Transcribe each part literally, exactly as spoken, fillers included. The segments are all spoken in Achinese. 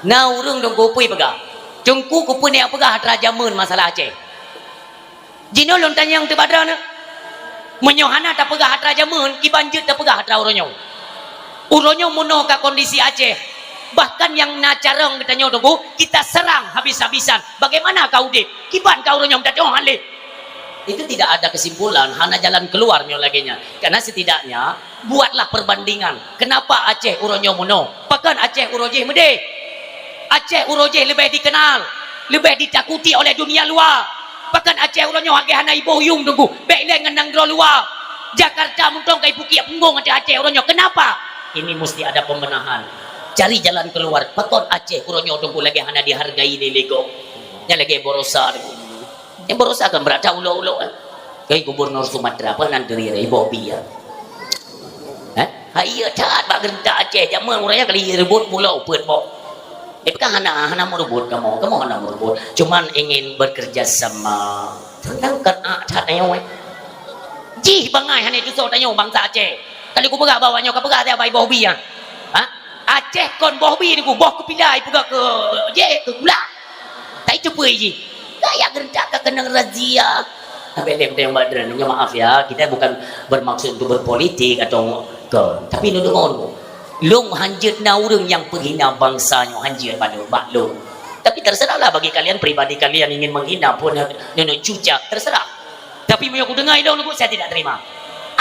Na ureuëng dong kupui peugah, Teungku, kupeuniak peugah atra jameun masalah Aceh. Jinoe lôn tanyong teubadra na. Meunyoe hana tapeugah atra jameun, kiban jeuet tapeugah atra uroe nyoe. Uroe nyoe meunoe ka kondisi Aceh. Bahkan nyang na carông geutanyoe Teungku, kita serang habis-habisan. Bagaimana ka udeb? Kiban ka uroe nyoe tadoh han lé. Itu tidak ada kesimpulan, hana jalan keluar nyoe lagée nyan. Karena setidaknya, buatlah perbandingan. Kenapa Aceh uroe nyoe meunoe? Pakon Aceh uroe jih meudeh? Aceh uroe jih leubeh dikenal, leubeh ditakuti oleh dunia luar. Pakon Aceh uroe nyoe lagée hana iboh yuem Teungku, bék ilée ngon nanggroe luwa. Jakarta mantong ka ipukiek punggong ateueh Aceh uroe nyoe. Kenapa? Ini mesti ada pembenahan. Cari jalan keluar. Pakon Aceh uroe nyoe Teungku lagée hana dihargai lé lego. Nyan lagée baroesa Teungku. Nyan baroesa kan brat that ulok-ulok, eh. Kai gubernur Sumatera, apa nan teuria, iboh bi, ya. Eh? Hai, iya that bak geurentak Aceh. Jameun ureuëng nyan kali rebot pulo peuet boh. Tapi kan hana, hana meurebot kamoe. Kamoe hana meurebot. Cuman ingin bekerja sama. Tentang kan ah, that nyoe, eh. Jih bangai hana tusoe tanyoe bansa Aceh. Kali kupeugah bak awak nyoe, kapeugah siapa iboh bi, ya. Ha? Aceh kon boh bi Teungku, boh keupila ipeugah keu jeh, keu gula. Tai teupeue jih. Gaya geurentak ka keunong razia. Abéh lé peudeueng bak droeneuh, nyoe maaf ya, kita bukan bermaksud untuk berpolitik atau ke, tapi lôn deungon. Lôn hanjeuet na ureuëng nyang peuhina bansa nyoe hanjeuet bak lôn, bak lôn. Tapi terserahlah bagi kalian, pribadi kalian ingin menghina pun, nyoe cucak, terserah. Tapi meunyoe kudeungoe ilong Teungku, saya tidak terima.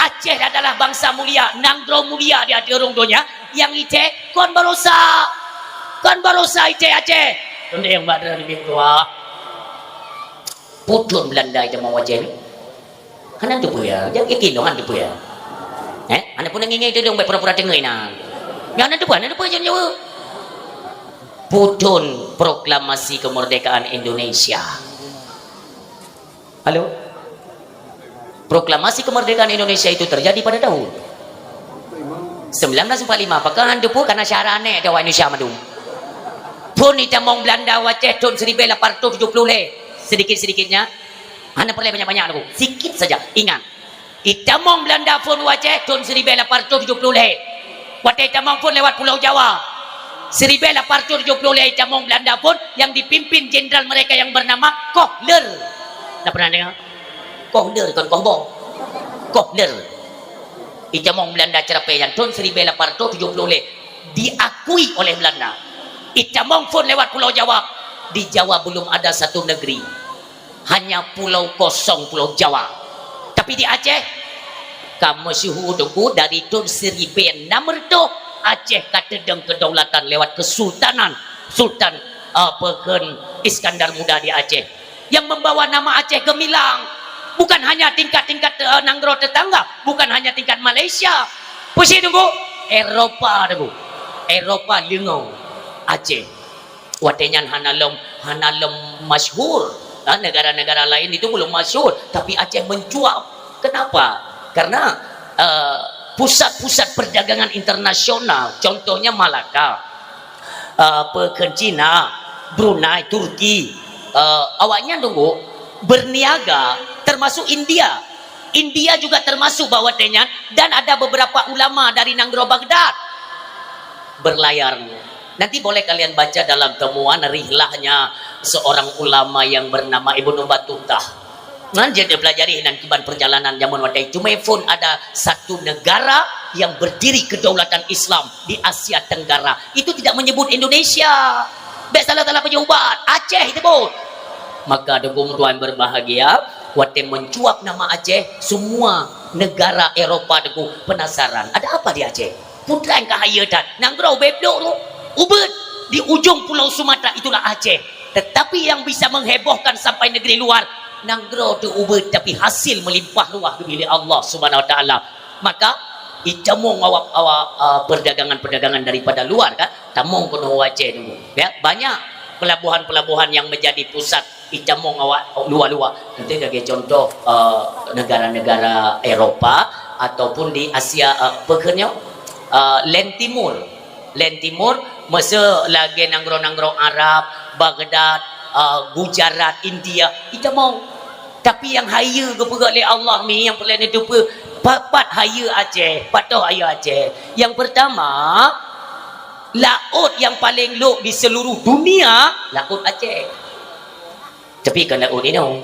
Aceh adalah bangsa mulia, nanggroe mulia di ateueh rhueng donya, nyang icé kon baroesa. Kon baroesa icé Aceh. Tundeng bak droeneuh meutuah. Putron Belanda icé mau Aceh ni. Hana teupeue ya, jangan kiki dong, hana teupeue ya. Eh, hana pun ngingai tudong baik pura-pura teungoh inan. Ya hana teupeue, hana teupeue jangan jawab. Putron proklamasi kemerdekaan Indonesia. Halo? Proklamasi kemerdekaan Indonesia itu terjadi pada tahun sembilan belas empat lima. Pakon han teupeue? Karena syara aneh ada awak Indonesia mandum. Phon itamong Belanda u Aceh tahun seribu lapan ratus tujuh puluh lé. Sedikit-sedikitnya. Hana peureulée banyak-banyak lagu. Sikit saja. Ingat. Itamong Belanda phon u Aceh tahun seribu lapan ratus tujuh puluh lé. Watée itamong phon lewat Pulau Jawa. Seribu lapan ratus tujuh puluh lé itamong Belanda phon yang dipimpin jenderal mereka yang bernama Kohler. Dah pernah dengar? Kohler, kon Kohboh. Kohler. Itamong Belanda Cerapé yang tahun seribu lapan ratus tujuh puluh lé diakui oleh Belanda. Itamong phon lewat Pulau Jawa. Di Jawa belum ada satu negeri. Hanya pulau kosong, Pulau Jawa. Tapi di Aceh, ka meusyeuhu Teungku dari tahun seribu enam ratus, Aceh ka teudong kedaulatan lewat kesultanan Sultan, eh, Peukheun Iskandar Muda di Aceh. Yang membawa nama Aceh gemilang. Bukan hanya tingkat-tingkat, eh, nanggroe tetangga, bukan hanya tingkat Malaysia. Peue sit Teungku? Eropa Teungku. Eropa leungoe Aceh. Watée nyan hana lom, hana lom masyhur. Ha, negara-negara lain itu belum masyhur, tapi Aceh mencuat. Kenapa? Karena, eh, pusat-pusat perdagangan internasional, contohnya Malaka, eh, Peukheun Cina, Brunei, Turki, eh, awaknyan Teungku berniaga, termasuk India. India juga termasuk bak watée nyan, dan ada beberapa ulama dari nanggroe Baghdad berlayar. Nanti boleh kalian baca dalam temuan rihlahnya seorang ulama yang bernama Ibnu Battuta. Nyan jeuet dipelajari nan kiban perjalanan zaman watée. Cuma phon ada satu negara yang berdiri kedaulatan Islam di Asia Tenggara. Itu tidak menyebut Indonesia. Bék salah-salah peujeuet ubat. Aceh disebut. Maka Teungku meutuan berbahagia, watée mencuat nama Aceh, semua negara Eropa Teungku penasaran. Ada apa di Aceh? Putra nyang ka hayeue that, nanggroe ubé blok tu, ubeuet di ujong pulau Sumatera itulah Aceh. Tetapi yang bisa menghebohkan sampai negeri luar, nanggroe tu ubeuet tapi hasil melimpah ruah geubri lé Allah Subhanahu Wa Taala. Maka itamong awak-awak, ah, perdagangan-perdagangan daripada luar kan, tamong keunoe u Aceh tu. Ya, banyak pelabuhan-pelabuhan yang menjadi pusat itamong awak luwa-luwa. Nanti sebagai contoh, eh, negara-negara Eropa ataupun di Asia, eh, peue kheun nyoe, eh, Land Timur. Land Timur, meuseu lagée nanggroe-nanggroe Arab, Baghdad, eh, Gujarat, India, itamong. Tapi nyang hayeue geupeugah lé Allah mi nyang peureulée neuteupeue, pat-pat hayeue Aceh, pat toh hayeue Aceh. Yang pertama, Laôt nyang paleng lhok di seluruh dunia, laôt Aceh. Tapi kon laôt inong.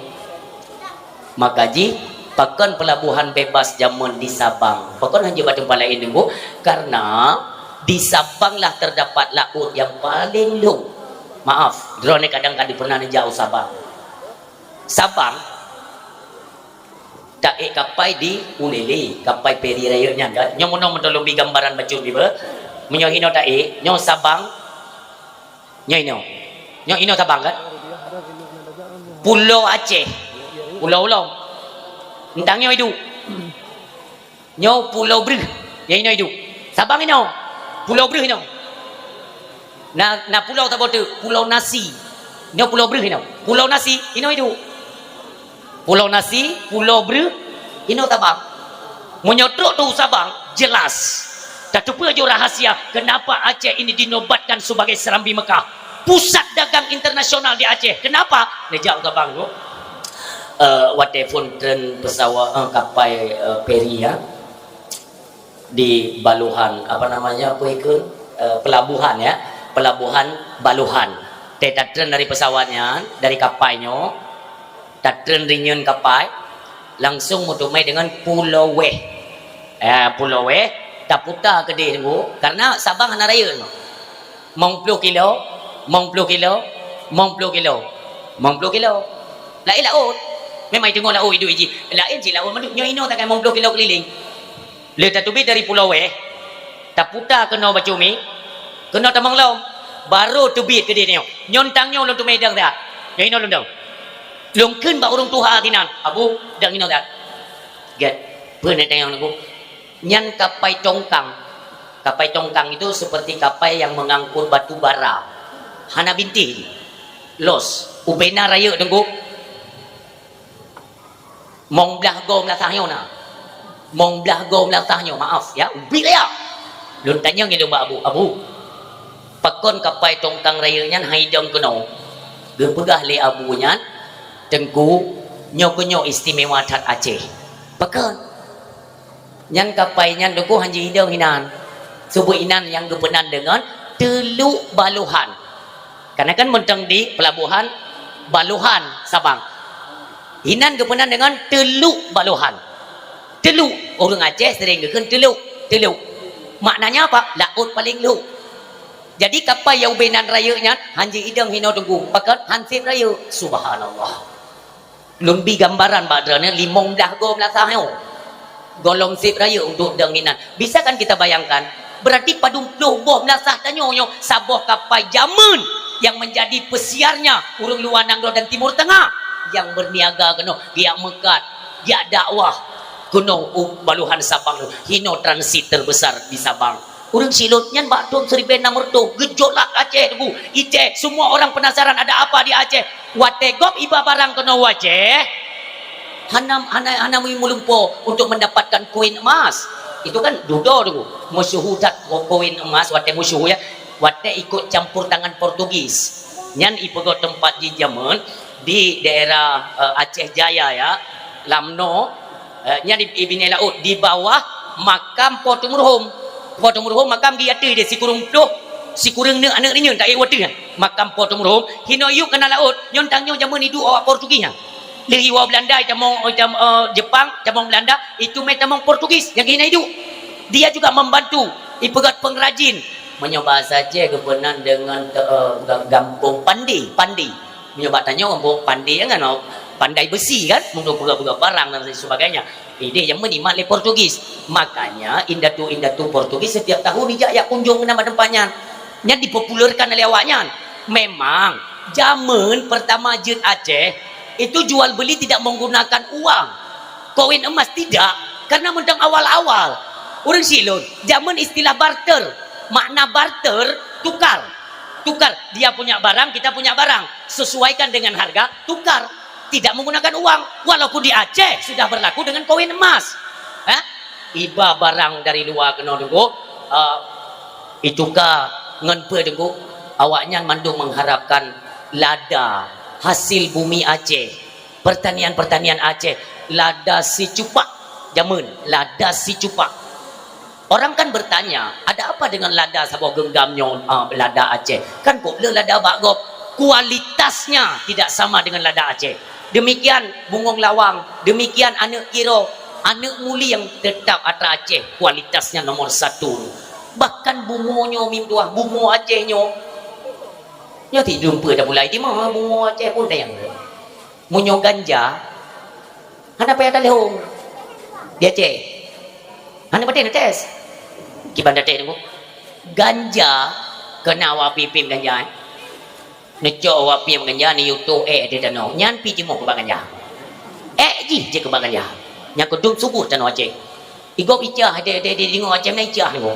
Maka jih, pakon pelabuhan bebas jameun di Sabang? Pakon hana bak teumpat laén, Teungku? Karena di Sabang lah terdapat laôt nyang paleng lhok. Maaf, droeneuh kadang ka pernah neujak u Sabang. Sabang, taék kapai di Ulèlè, kapai feri rayeuk nyan kan. Nyoe meunoe meunoe lôn bi gambaran bacut iba. Meunyoe hinoe taék, nyoe Sabang, nyoe hinoe. Nyoe hinoe Sabang kan? Pulo Aceh. Pulo Ulôn. Eunteuk nyoe iduek. Nyoe Pulo Breuh. Nyang inoe iduek. Sabang inoe. Pulo Breuh inoe. Na, na pulo saboh teuk, Pulo Nasi. Nyoe Pulo Breuh inoe. Pulo Nasi inoe iduek. Pulo Nasi, Pulo Breuh, inoe Sabang. Meunyoe trok tu Sabang, jelas. Tateupeue ju rahasia kenapa Aceh ini dinobatkan sebagai Serambi Mekah, pusat dagang internasional di Aceh. Kenapa? Neujak u Sabang tu. Eh, watèe phôn treun pesawat, eh, kapai, eh, feri, ya. Di Baluhan, apa namanya, apa ikon? Eh, pelabuhan, ya. Pelabuhan Baluhan. Teutatreun dari pesawat nyan, dari kapai nyoe, tatreun rinyeun kapai, langsung meuteumé dengan Pulo Weh. Eh, Pulo Weh, taputa keudeh Teungku, karena Sabang hana rayeuk nyoe. Mong ploh kilo, mong ploh kilo, mong ploh kilo, mong ploh kilo. Laén laôt. Memang teungoh laôt iduek jih. Laén cit laôt mandum. Nyoe inoe takai mong ploh kilo keliling. Lheueh tateubiet dari Pulo Weh, taputa keunoe Bacut Mi, keunoe tamong lom. Barô teubiet keudeh nyoe. Nyoe tang nyoe lôn teumé dong that. Nyoe inoe lôn dong. Lôn kheun bak ureueng tuha sinan, "Abu, dong inoe that." Gét. Peue neutanyong Teungku? Nyan kapai tongkang. Kapai tongkang itu seperti kapai yang mengangkut batu bara. Hana bintéh. Los. Ubé na rayeuk Teungku. Mong blah goe meulasah nyoe na. Mong blah goe meulasah nyoe, maaf ya, ubit ya. Lôn tanyong ilôn bak Abu, "Abu, pakon kapai tongkang rayeuk nyan han idong keunoe?" Geupeugah lé Abu nyan, "Teungku, nyoe keuh nyoe istimewa that Aceh." "Pakon?" "Nyan kapai nyan Teungku han ji idong inan. Seubeut inan nyang geupeunan deungon Teuluk Baluhan." Karena kan mantong di pelabuhan Baluhan, Sabang. Inan geupeunan deungon Teuluk Baluhan. Teuluk, ureueng Aceh sering geukheun teuluk, teuluk. Maknanya apa? Laôt paleng lhok. Jadi kapai nyang ubé nan rayeuk nyan han ji idong hinoe Teungku. Pakon? Han sép rayeuk. Subhanallah. Lôn bi gambaran bak droeneuh limong blah goe meulasah nyoe. Gohlom sép rayeuk untuk dong inan. Bisa kan kita bayangkan? Berarti padum ploh boh meulasah tanyoe nyoe saboh kapai jameun yang menjadi pesiarnya ureueng luwa nanggroe dan Timur Tengah yang berniaga keunoe, geujak meukat, geujak dakwah keunoe u Baluhan Sabang nyoe. Hinoe transit terbesar di Sabang. Ureueng Silot nyan bak thon siribèe nam reutôh geujolak Aceh Teungku. Aceh, semua orang penasaran ada apa di Aceh. Watèe gob iba barang keunoe u Aceh, hana, hana, hana meulumpoe untuk mendapatkan koin emas. Itu kan dudoe Teungku. Meusyeuhu that ko-, koin emas watèe meusyeuhu ya. Watèe ikot campur tangan Portugis. Nyan ipeugöt teumpat jih jameun di daerah, eh, Aceh Jaya ya. Lam noe, eh, nyan di, di binéh laôt, di bawah makam Po Teumeureuhôm. Po Teumeureuhôm makam di ateueh deh, sikureueng ploh, sikureueng neuk aneuk rinyeun taék u ateueh. Makam Po Teumeureuhôm, hinoe yub kana laôt, nyoe tang nyoe jameun iduek awak Portugis nyan. Lheueh iwoe Belanda, itamong, itam-, eh, Jepang, tamong Belanda, itu mé tamong Portugis nyang keuhina iduek. Dia juga membantu, ipeugöt pengrajin. Meunyoe bahasa Aceh geupeunan deungon te-, eh, ga-, gampông pandai, pandai. Meunyoe bak tanyoe gampông pandai kan, oh, pandai besi kan, untuk peugah-peugah barang dan lain sebagainya. Ideh jameun imat lé Portugis. Makanya indatu-indatu Portugis setiap tahun ijak jak kunjung keunan bak teumpat nyan. Nyan dipopulerkan oleh awak nyan. Memang jameun pertama jeuet Aceh itu jual beli tidak menggunakan uang. Koin emas tidak, karena mantong awal-awal. Ureueng Silot, jameun istilah barter. Makna barter, tukar. Tukar, dia punya barang, kita punya barang. Sesuaikan dengan harga, tukar. Tidak menggunakan uang. Walaupun di Aceh sudah berlaku dengan koin emas. Eh? Iba barang dari luwa keunoe Teungku, eh, ituka ngon peue Teungku? Awaknyan mandum mengharapkan lada hasil bumi Aceh. Pertanian-pertanian Aceh, lada sicupak jameun, lada sicupak. Orang kan bertanya, "Ada apa dengan lada saboh genggam nyoe, ah, lada Aceh? Kan kok le lada bak gob, kualitasnya tidak sama dengan lada Aceh." Demikian bungong lawang, demikian aneuk kiro, aneuk mulieng, tetap atra Aceh kualitasnya nomor satu. Bahkan bumoe nyoe mim tuah, bumoe Aceh nyoe. Nyoe ti jumpa dah mulai di mana bumoe Aceh pun tayang. Meunyoe ganja, hana payah taleueng. Di Aceh. Hana patéh neutes. Kiban tatéh nunggu. Ganja, keunan awak pipém ganja, eh. Neucok awak pipém ganja, neuyue toh ék di tanoh. Nyan pi timoh keuban ganja. Ék jih jeuet keuban ganja. Nyang keudum subur tanoh Aceh. Igob icah, deh, deh, deh, deungoe Aceh meunan icah nyoe.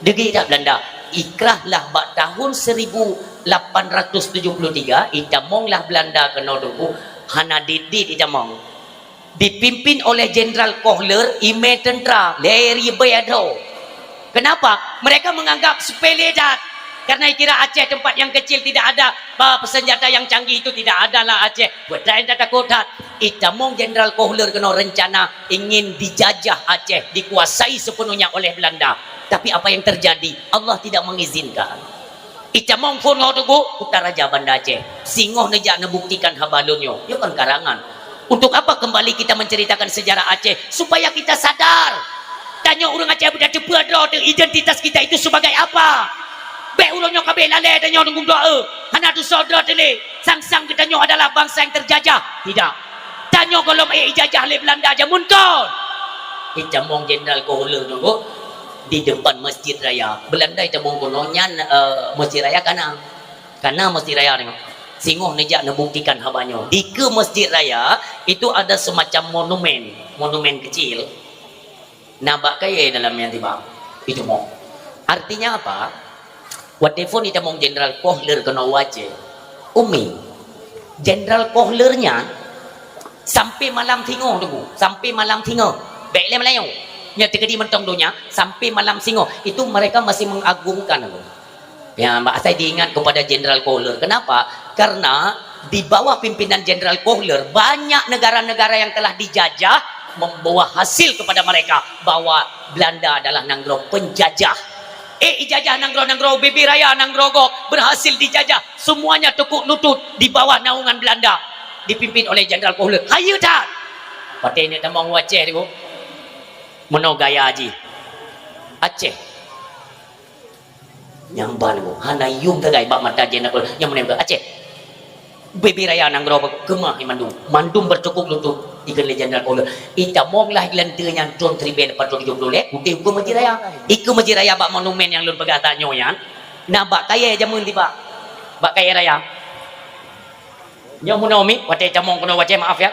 Deungoe that Belanda. Ikrah lah bak tahun seribu lapan ratus tujuh puluh tiga, itamong lah Belanda keunoe Teungku, hana dit-dit itamong. Dipimpin oleh Jenderal Kohler, imé teuntra, lhèe ribèe droe. Kenapa? Mereka menganggap sepele that. Karena ikira Aceh tempat yang kecil, tidak ada, ba, senjata yang canggih itu tidak ada lah Aceh. Buat laén tatakot that. Itamong Jenderal Kohler keunoe rencana ingin dijajah Aceh, dikuasai sepenuhnya oleh Belanda. Tapi apa yang terjadi? Allah tidak mengizinkan. Itamong phôn ho Teungku, Kutaraja Banda Aceh. Singoh neujak neubuktikan haba lôn nyoe. Nyoe kon karangan. Untuk apa kembali kita menceritakan sejarah Aceh? Supaya kita sadar. Tanyoe ureueng Aceh beutateupeue droe teuh identitas kita itu sebagai apa. Bèk uroe nyoe ka abéh lalè tanyoe deungon doa, hana tusoe droe teuh lé. Sang-sang geutanyoe adalah bangsa yang terjajah. Tidak. Tanyoe gohlom ék ijajah lé Belanda jameun kon. Itamong Jenderal Kohler nyoe di depan Masjid Raya. Belanda itamong keunoe nyan, eh, Masjid Raya kana. Kana Masjid Raya nyoe. Singoh neujak neubuktikan haba nyoe. Dikeue Masjid Raya itu ada semacam monumen, monumen kecil. Na bak kayèe dalam nyan tiba. Itu mo. Artinya apa? Watèe phôn itamong Jenderal Kohler keunoe u Aceh. Umi, Jenderal Kohler nyan sampai malam singoh Teungku, sampai malam singoh. Bèk lé meulayeue. Nyan teukeudi mantong donya, sampai malam singoh. Itu mereka masih mengagungkan aku. Ya, bak asai diingat kepada Jenderal Kohler. Kenapa? Karena di bawah pimpinan Jenderal Kohler, banyak negara-negara yang telah dijajah membawa hasil kepada mereka bahwa Belanda adalah nanggroe penjajah. Eh, ijajah nanggroe-nanggroe, Bebe Raya nanggroe gob berhasil dijajah. Semuanya tekuk lutut di bawah naungan Belanda, dipimpin oleh Jenderal Kohler. Hayeue that! Watèe nyan tamong u Aceh, Teungku. Meunoe gaya jih. Aceh. Nyang ban nyoe, hana yuem sagai bak mata Jenderal Kohler. Nyang meunan Aceh. Bebe Raya nanggroe keumah mandum. Mandum bertekuk lutut dikeue lé Jenderal Kohler. Itamong lah lôn teungoh nyan thôn siribèe lapan ratus tujoh puluh lhèe, udeh ukeue Masjid Raya. Ikeue Masjid Raya bak monumen nyang lôn peugah tanyoe nyan. Na bak kayèe jameun tiba. Bak kayèe raya. Nyoe meunoe mi, watèe tamong keunoe watèe, maaf ya.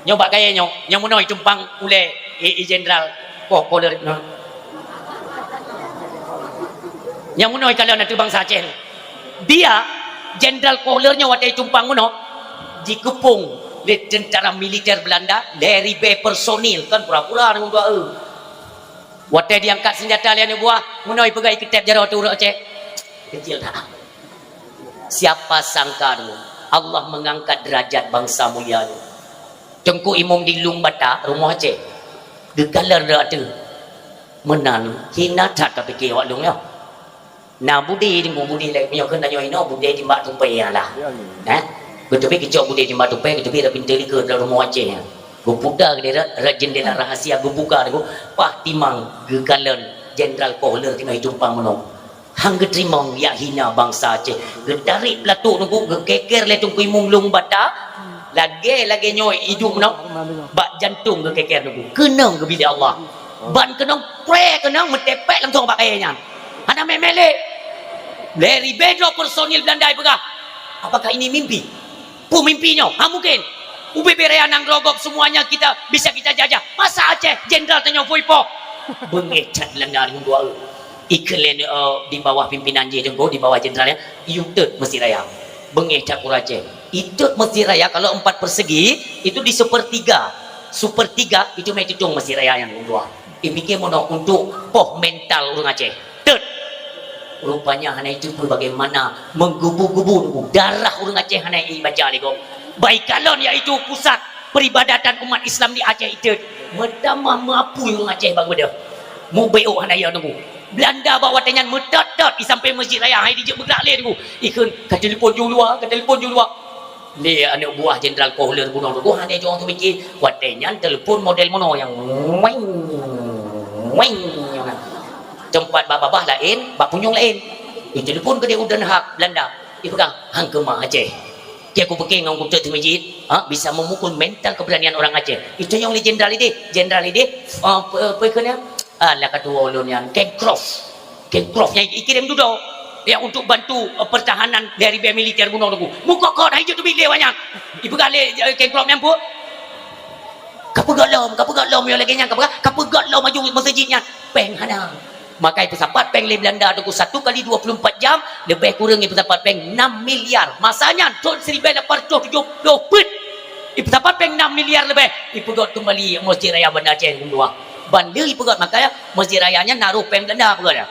Nyoe bak kayèe nyoe, nyoe meunoe itumpang ulèe i, i Jenderal Koh Kohler nyoe. Nyoe meunoe ikalon ateueh bansa Aceh. Dia, Jenderal Kohler nyoe watèe itumpang meunoe, jikeupông lé tentara militer Belanda, lhèe ribèe personil, kan pura-pura deungon dua e. Watèe diangkat seunjata lé aneuk buah, meunoe ipeugah ikeutép jaroe teuh ureueng Aceh. Kecil that. Siapa sangka dulu, Allah mengangkat derajat bangsa mulia nyoe. Teungku Imum di Lueng Bata, rumoh Aceh. Geukalon rot teuh. Meunan, hina that ka pike awak lôn nyoe. Na budi, deungon budi lé, meunyoe kheun tanyoe inoe, budi timbak tumpée lah. Eh? Geuteubiet geucok budi timbak tumpée, geuteubiet rot pintoe likot dalam rumoh Aceh. Geuputa keudéh rot, rot jeundela rahasia geubuka, deungon paih timang geukalon Jenderal Kohler keunoe itumpang meunoe. Han geuteurimong jak hina bansa Aceh. Geutarek peulatok Teungku, geukeker lé Teungku Imum Lueng Bata. Lagèe-lagèe nyoe iduek meunoe, bak jantong geukeker Teungku. Keunong geubi lé Allah. Ban keunong, pré keunong, meutepek langsong bak kayèe nyan. Hana mé-mé lé. Lhèe ribèe droe personil Belanda ipeugah, "Apakah ini mimpi?" Peue mimpi nyoe? Ha, mungken. Ubé-bé raya nanggroe gob semuanya kita bisa kita jajah. Masa Aceh, jenderal tanyoe pui poh? Beungéh that Belanda deungon dua e. Ikheun lé, eh, di bawah pimpinan jih Teungku, di bawah jenderal nyan, itot Mesjid Raya. Beungéh that ureueng Aceh. Itot Mesjid Raya kalau empat persegi, itu di sepertiga. Sepertiga itu mé tutong Mesjid Raya nyan deungon dua. Ipike meunoe untuk poh mental ureueng Aceh. Tet. Rupanya hana itu pun bagaimana menggebu-gebu darah ureueng Aceh hana ibaca lé gob. Baikalon iaitu pusat peribadatan umat Islam di Aceh itet. Meutamah meupui ureueng Aceh bak beudôh. Mubeuôk hana ya Teungku. Belanda bak watèe nyan meutot-tot i sampéng Masjid Raya, hai dijeuet beugrak lé Teungku. Ikheun ka telepon ju luwa, ka telepon ju luwa. Lé aneuk buah Jenderal Kohler bunoe Teungku, hana jeuet teumiké. Watèe nyan telepon model mono nyang weng, weng nyang na. Teumpat bak babah laén, bak punyueng laén. Itelepon keudéh u Den Haag, Belanda. Ipeugah, "Han keumah Aceh. Keu kupiké ngon kutot teumijit, ha, bisa memukul mental keberanian orang Aceh." Itanyong lé Jenderal idéh, Jenderal idéh, ah, pe-, pe-, keunan, ah, lah ka tuwo ulôn nyan, Cancroft. Cancroft nyang ikirém dudoe, ya, untuk bantu, eh, pertahanan dari militer bunoe Teungku. Mukot-kot, hai jeuet teubiet lé awak nyan. Ipeugah lé, eh, Cancroft nyan peue? Ka peugöt lom, ka peugöt lom, nyoe lagèe nyan ka peugah, ka peugöt lom aju meuseujid nyan. Péng hana. Maka ipeusapat péng lé Belanda Teungku satu kali dua puluh empat jam, leubeh kureueng ipeusapat péng enam miliar. Masa nyan, thôn seribu lapan ratus tujuh puluh peuet. Ipeusapat péng enam miliar leubeh. Ipeugöt keumbali Masjid Raya Banda Aceh Teungku dua. Ban le ipeugöt, maka Masjid Raya nyan na roh péng Belanda peugöt nyan.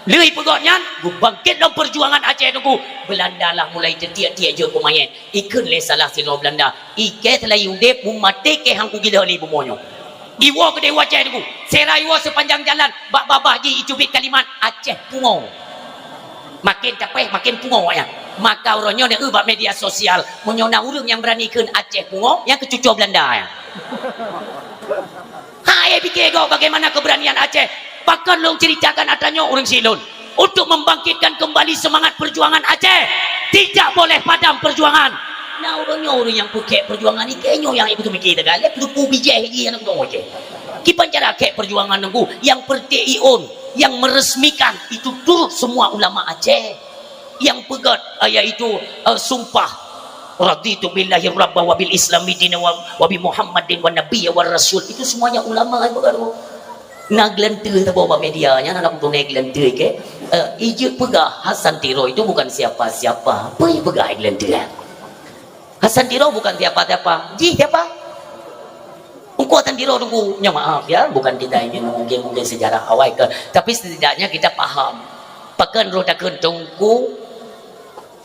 Le ipeugöt nyan, geubangkét lom perjuangan Aceh Teungku. Belanda lah mulai teutiek-tiek jeuet peumayét. Ikheun lé salah sidroe Belanda, "Ikèe seulai udép, mumaté kèe han kugila lé bumoe nyoe." Iwoe keudéh u Aceh Teungku. Sira iwoe sipanjang jalan, bak babah jih icubiet kalimat, "Aceh pungo." Makin capéh, makin pungo awak nyan. Maka uroe nyoe neueu bak media sosial, meunyoe na ureueng nyang beurani kheun Aceh pungo, nyan keuh cucoe Belanda nyan. Hai, piké gob bagaimana keberanian Aceh. Pakon lôn ceritakan atra nyoe ureueng syiek lôn. Untuk membangkitkan kembali semangat perjuangan Aceh. Tidak boleh padam perjuangan. Nah, ureueng nyoe ureueng nyang peukhèk perjuangan, ikèe nyoe nyang ipeuteumiké tagalak, lupu bijéh jih aneuk muda Aceh. Kiban cara khèk perjuangan Teungku, nyang peureutèk iôn, nyang meresmikan itu turut semua ulama Aceh. Nyang peugöt, eh, yaitu, eh, sumpah, "Raditu billahi rabba wa bil islami dina wa, wa bi Muhammadin wa nabiyya wa rasul." Itu semuanya ulama yang peugöt. Na geulanteue taboh bak media nyan, aneuk muda geulanteue kèe. Eh, ijeuet peugah Hasan Tiro itu bukan siapa-siapa. Peue ipeugah geulanteue? Hasan Tiro bukan siapa-siapa. Jih siapa? Teungku Hasan Tiro Teungku. Nyoe maaf ya, bukan kita ingin mengungkit-ungkit sejarah awai ke, tapi setidaknya kita paham. Pakon roh takheun Teungku,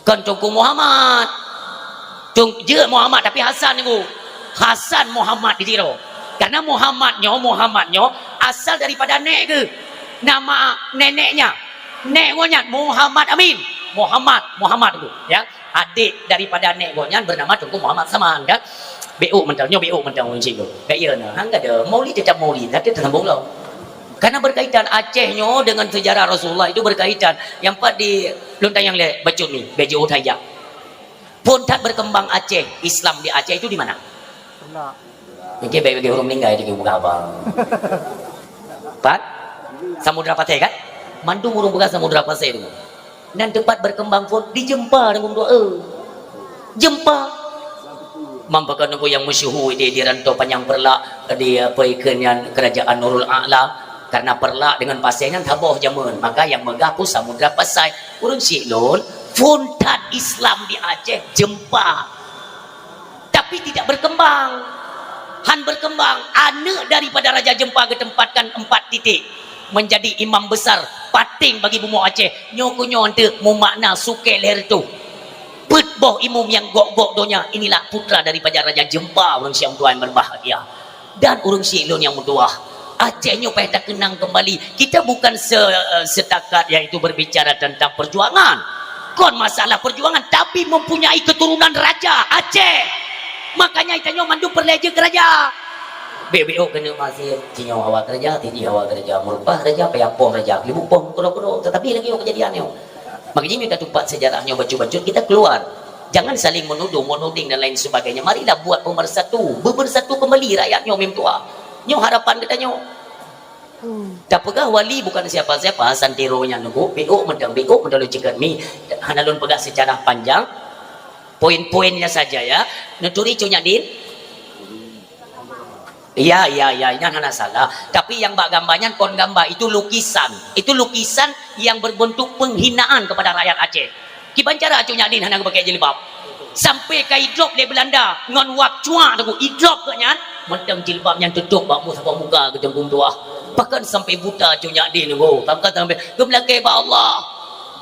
kon Teungku Muhammad. Tung-, jeuet Muhammad, tapi Hasan Teungku. Hasan Muhammad di Tiro. Karena Muhammad nyoe, Muhammad nyoe asal daripada nèk geuh. Nama neneknya. Nèk geuh nyan Muhammad Amin. Muhammad, Muhammad Teungku, ya. Adik daripada nèk geuh nyan bernama Teungku Muhammad Saman, kan? Beuôk mantong, nyoe beuôk mantong ureueng syiek lôn. Bèk iya na, han ka ada. Maulid tetap maulid, tapi tersambung lom. Karena berkaitan Aceh nyoe dengan sejarah Rasulullah itu berkaitan. Nyang pat di lôn tanyong lé bacut ni, bèk jiôh that jak. Phôn that berkembang Aceh, Islam di Aceh itu di mana? Mungkin bagi ureueng meninggai di Buka Abang. Pat? Samudra Pasai kan? Mandum ureueng peugah Samudra Pasai tu. Nan teumpat berkembang phôn di Jeumpa deungon doa. Jeumpa. Mam pakon Teungku nyang masyhur di, di Rantau Panyang Peureulak, di, apa, ikheun nyan Kerajaan Nurul A'la. Karena Peureulak deungon Pasai nyan saboh jameun, maka nyang meugah pun Samudra Pasai. Ureueng syiek lôn, phôn that Islam di Aceh Jeumpa. Tapi tidak berkembang. Han berkembang. Aneuk daripada Raja Jeumpa geutempatkan empat titik menjadi imam besar, paténg bagi bumoe Aceh. Nyoe keuh nyoe eunteuk meumakna sukée lhèe reutôh. Peuet boh imum nyang gok-gok donya, inilah putra daripada Raja Jeumpa, ureueng syiek meutuah nyang berbahagia. Dan ureueng syiek lôn nyang meutuah, Aceh nyoe payah takeunang kembali. Kita bukan se-, setakat yaitu berbicara tentang perjuangan. Kon masalah perjuangan, tapi mempunyai keturunan raja Aceh. Makanya tanyoe mandum peureulèe jeuet keu raja. Bèk-bèk keuneuk maséh, sinyoe awak keu raja, sijih awak keu raja, meureupah raja, payah poh raja, keulibu poh, keudroe-keudroe. Tetapi lagèe nyoe keujadian nyoe. Makajih nyoe ka tupat sejarah nyoe bacut-bacut, kita keluar. Jangan saling menuduh, menuding dan lain sebagainya. Marilah buat pemersatu, bebersatu kembali rakyat nyoe meutuah. Nyoe harapan geutanyoe. Tapeugah wali bukan siapa-siapa, Hasan Tiro nyan nunggu, beuôk mantong, beuôk mantong lôn ceukeut mi. Hana lôn peugah secara panjang. Poin-poinnya saja ya. Neuturi Cut Nyak Din? Iya, iya, iya, nyan hana salah. Tapi nyang bak gamba nyan kon gamba, itu lukisan. Itu lukisan yang berbentuk penghinaan kepada rakyat Aceh. Kiban cara Cut Nyak Din hana geupakai jilbab. Sampai ka idrop lé Belanda ngon wab cuak Teungku, idrop geuh nyan, mantong jilbab nyan tutôp bak mu-, saboh muka geuh Teungku meutuah. Bahkan sampai buta Cut Nyak Din Teungku. Bahkan sampai geumeulakèe bak Allah.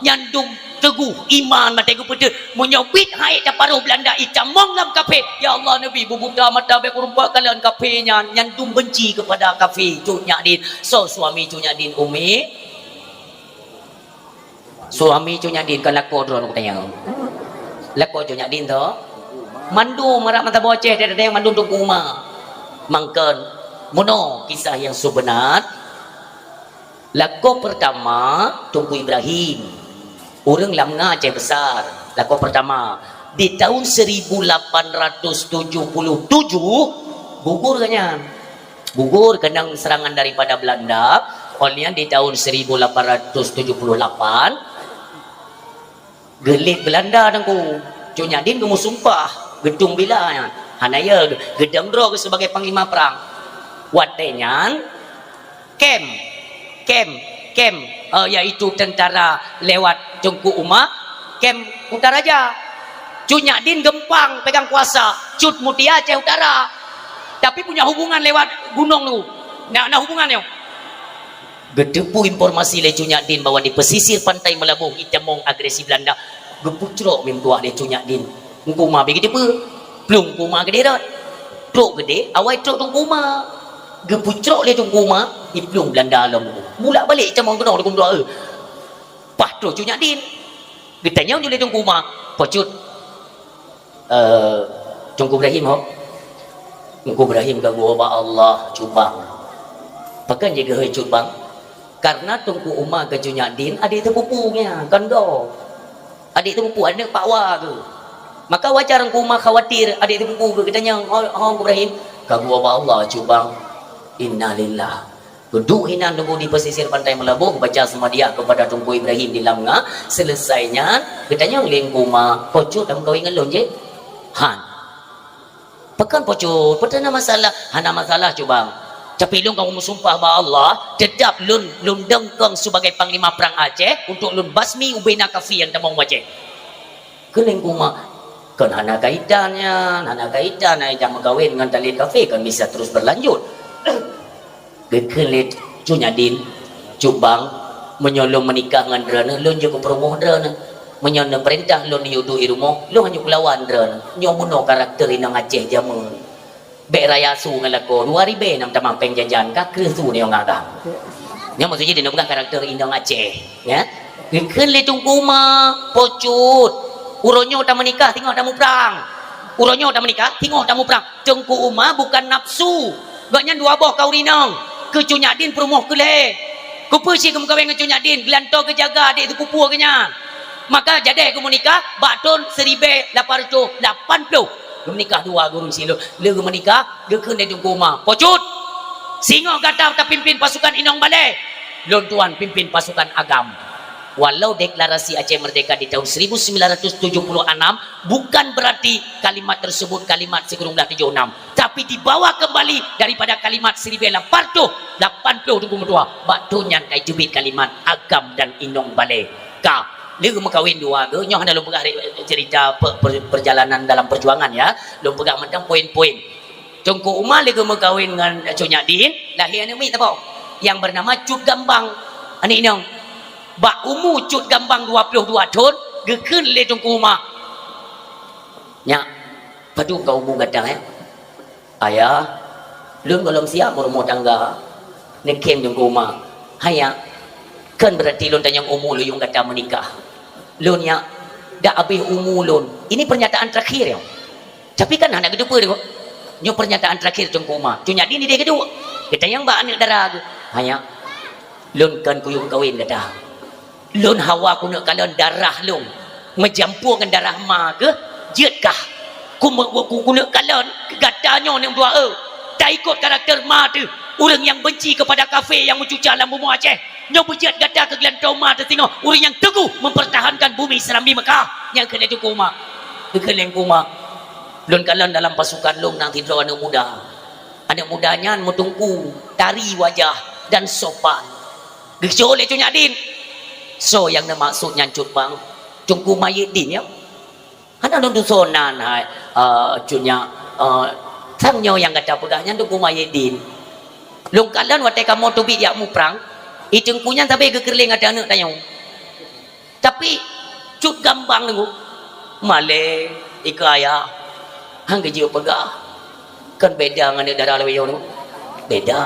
Nyan dum Teuguh iman maté geupeuteuet. Meunyoe biet hai taparoh Beulanda itamong lam kafé, ya Allah Nabi, beubuta mata bèk kureumpok kalon kafé nyan, nyan dum benci keupada kafé. Cut Nyak Din, soe suami Cut Nyak Din, Umi? Suami Cut Nyak Din kan lakoe droeneuh tanyong. Lakoe Cut Nyak Din tho. Mandum marak mata boh Aceh, tanyong mandum Teungku Uma. Mangkon, meunoe kisah nyang seubeunar. Lakoe peurtama Teungku Ibrahim, ureueng Lamnga Aceh Besar. Lakoe peurtama di tahun seribu lapan ratus tujuh puluh tujuh, gugur geuh nyan. Gugur keunong seurangan daripada Beulanda. Óh lheueh nyan di tahun seribu lapan ratus tujuh puluh lapan, geulet Beulanda Teungku. Cut Nyak Din geumeusumpah, geutung bila nyan. Hana yö, geudong droe geuh sibagai panglima prang. Watèe nyan, kem, kem, kem, eh, yaitu tentara lewat Teungku Uma, kem Kutaraja. Cut Nyak Din geumpang pegang kuasa, Cut Mutia Aceh Utara. Tapi punya hubungan lewat gunong tu. Na, na hubungan nyoe. Geuteupeue informasi lé Cut Nyak Din bahwa di pesisir Pantai Meulaboh itamong agresi Beulanda. Geupucrok meutuah lé Cut Nyak Din. Teungku Uma bèk geuteupeue. Plueng Teungku Uma keudéh rot. Trok keudéh, awai trok Teungku Uma. Geupucrok lé Teungku Uma, iplueng Beulanda lom. Bulak balik itamong keunoe Teungku Uma. Paih troh Cut Nyak Din. Geutanyong lé Teungku Uma, "Po Cut, eh, Teungku Ibrahim ho?" Teungku Ibrahim ka geuwoe bak Allah, "Cut Bang." Pakon jeuet geuhôi Cut Bang? Karena Teungku Uma keu Cut Nyak Din adék teupupu nyan, kon gob. Adék teupupu, aneuk Pak Wa geuh. Maka wajar Teungku Uma khawatir adék teupupu geuh. Geutanyong, "Ho, ho Teungku Ibrahim?" "Ka geuwoe bak Allah, Cut Bang." Innalillah. Geuduek hinan Teungku di pesisir Pantai Meulaboh, baca seumadiah keupada Teungku Ibrahim di Lamnga. Seuleusai nyan, geutanyong lé Teungku Uma, "Po Cut, lam kawin ngon lôn jih?" "Han." "Pakon Po Cut? Pakon na masalah?" "Hana masalah, Cut Bang. Tapi lôn ka meusumpah bak Allah, teutap lôn, lôn dong kong sibagai panglima prang Aceh untuk lôn basmi ubena kafé nyang tamong u Aceh." Kheun lé Teungku Uma, "Kon hana kaitan nyan, hana kaitan, ai jak meukawen ngon talét kafé kon bisa terus berlanjut." Geukheun lé Cut Nyak Din, "Cut Bang, meunyoe lôn meunikah ngon droeneuh, lôn jeuet keu peurumoh droeneuh. Meunyoe neupeurintah lôn neuyue duek i rumoh, lôn hana kulawan droeneuh. Nyoe meunoe karakter inong Aceh jameun. Bèk raya su ngon lakoe, dua ribèe nam tamah péng jajan, ka kreueh su neuyue ngadang." Nyan maksud jih di neupeugah karakter inong Aceh, ya. Geukheun lé Teungku Uma, "Po Cut, uroe nyoe tameunikah, singoh tamuprang. Uroe nyoe tameunikah, singoh tamuprang." Teungku Uma bukan nafsu. Gobnyan dua boh ka ureueng inong. Keu Cut Nyak Din peurumoh keu lhèe. Keupeue si geumeukawen ngon Cut Nyak Din, geulantoe geujaga adék teupupu geuh nyan. Maka jadèh geumeunikah bak thôn siribèe lapan reutôh lapan ploh. Geumeunikah dua gurèe silot. Lheueh geumeunikah, geukheun lé Teungku Uma, "Po Cut, singoh gata tapimpin pasukan inong balèe, lôn tuan pimpin pasukan agam." Walau deklarasi Aceh Merdeka di tahun seribu sembilan ratus tujuh puluh enam, bukan berarti kalimat tersebut kalimat sikureueng blaih tujoh enam, tapi dibawa kembali daripada kalimat siribèe lapan reutôh lapan ploh Teungku meutuah. Bak thôn nyan ka jiteubiet kalimat agam dan inong balèe. Ka lheueh geumeukawen dua geuh, nyoe hana lôn peugah cerita pe-, per-, perjalanan dalam perjuangan, ya. Lôn peugah mantong poin-poin. Teungku Uma lheueh geumeukawen ngon Cut Nyak Din, lahé aneuk miet saboh. Nyang bernama Cut Gambang. Aneuk inong. Bak umu Cut Gambang dua ploh dua thôn, geukheun lé Teungku Uma, "Nyak, padum ka umu gata, ya?" "Ayah, lôn gohlom siap meurumoh tangga." Neukhém Teungku Uma, "Hai Nyak, kon berarti lôn tanyong umu lôn yuem gata meunikah. Lôn, Nyak, dak abéh umu lôn." Ini pernyataan terakhir, ya. Tapi kan hana geuteupeue deungoe. Nyoe pernyataan terakhir Teungku Uma. Cut Nyak Din idéh geuduek. Geutanyong bak aneuk dara geuh, "Hai Nyak, lôn kon kuyue kawen gata. Lôn hawa keuneuk kalon darah lôn meujampue ngon darah ma geuh, jeuet kah? Ku, ku, keuneuk kalon gata nyoe aneuk dua eu. Taikot karakter ma teuh, ureueng nyang benci keupada kafé nyang meucuca lam bumoe Aceh. Nyoe beujeuet gata keu geulantoe ma teuh singoh, ureueng nyang teuguh mempertahankan bumi Serambi Mekah." Nyan kheun lé Teungku Uma. Kheun lé Teungku Uma, "Lôn kalon dalam pasukan lôn na sidroe aneuk muda. Aneuk muda nyan meuteungku, tari wajah dan sopan." Geujok lé Cut Nyak Din, "Soe nyang neumaksud nyan Cut Bang?" "Teungku Mahyidin, ya." "Hana lôn tusoe nan hai, eh, Cut Nyak, eh, sang nyoe nyang gata peugah nyan Teungku Mahyidin. Lôn kalon watèe kamoe teubiet jak muprang, i teungku nyan sabé geukeureuléng ateueh aneuk tanyoe. Tapi Cut Gambang Teungku. Malée, ikeue ayah. Han geujeuet peugah. Kan beda ngon aneuk dara lawét nyoe Teungku. Beda.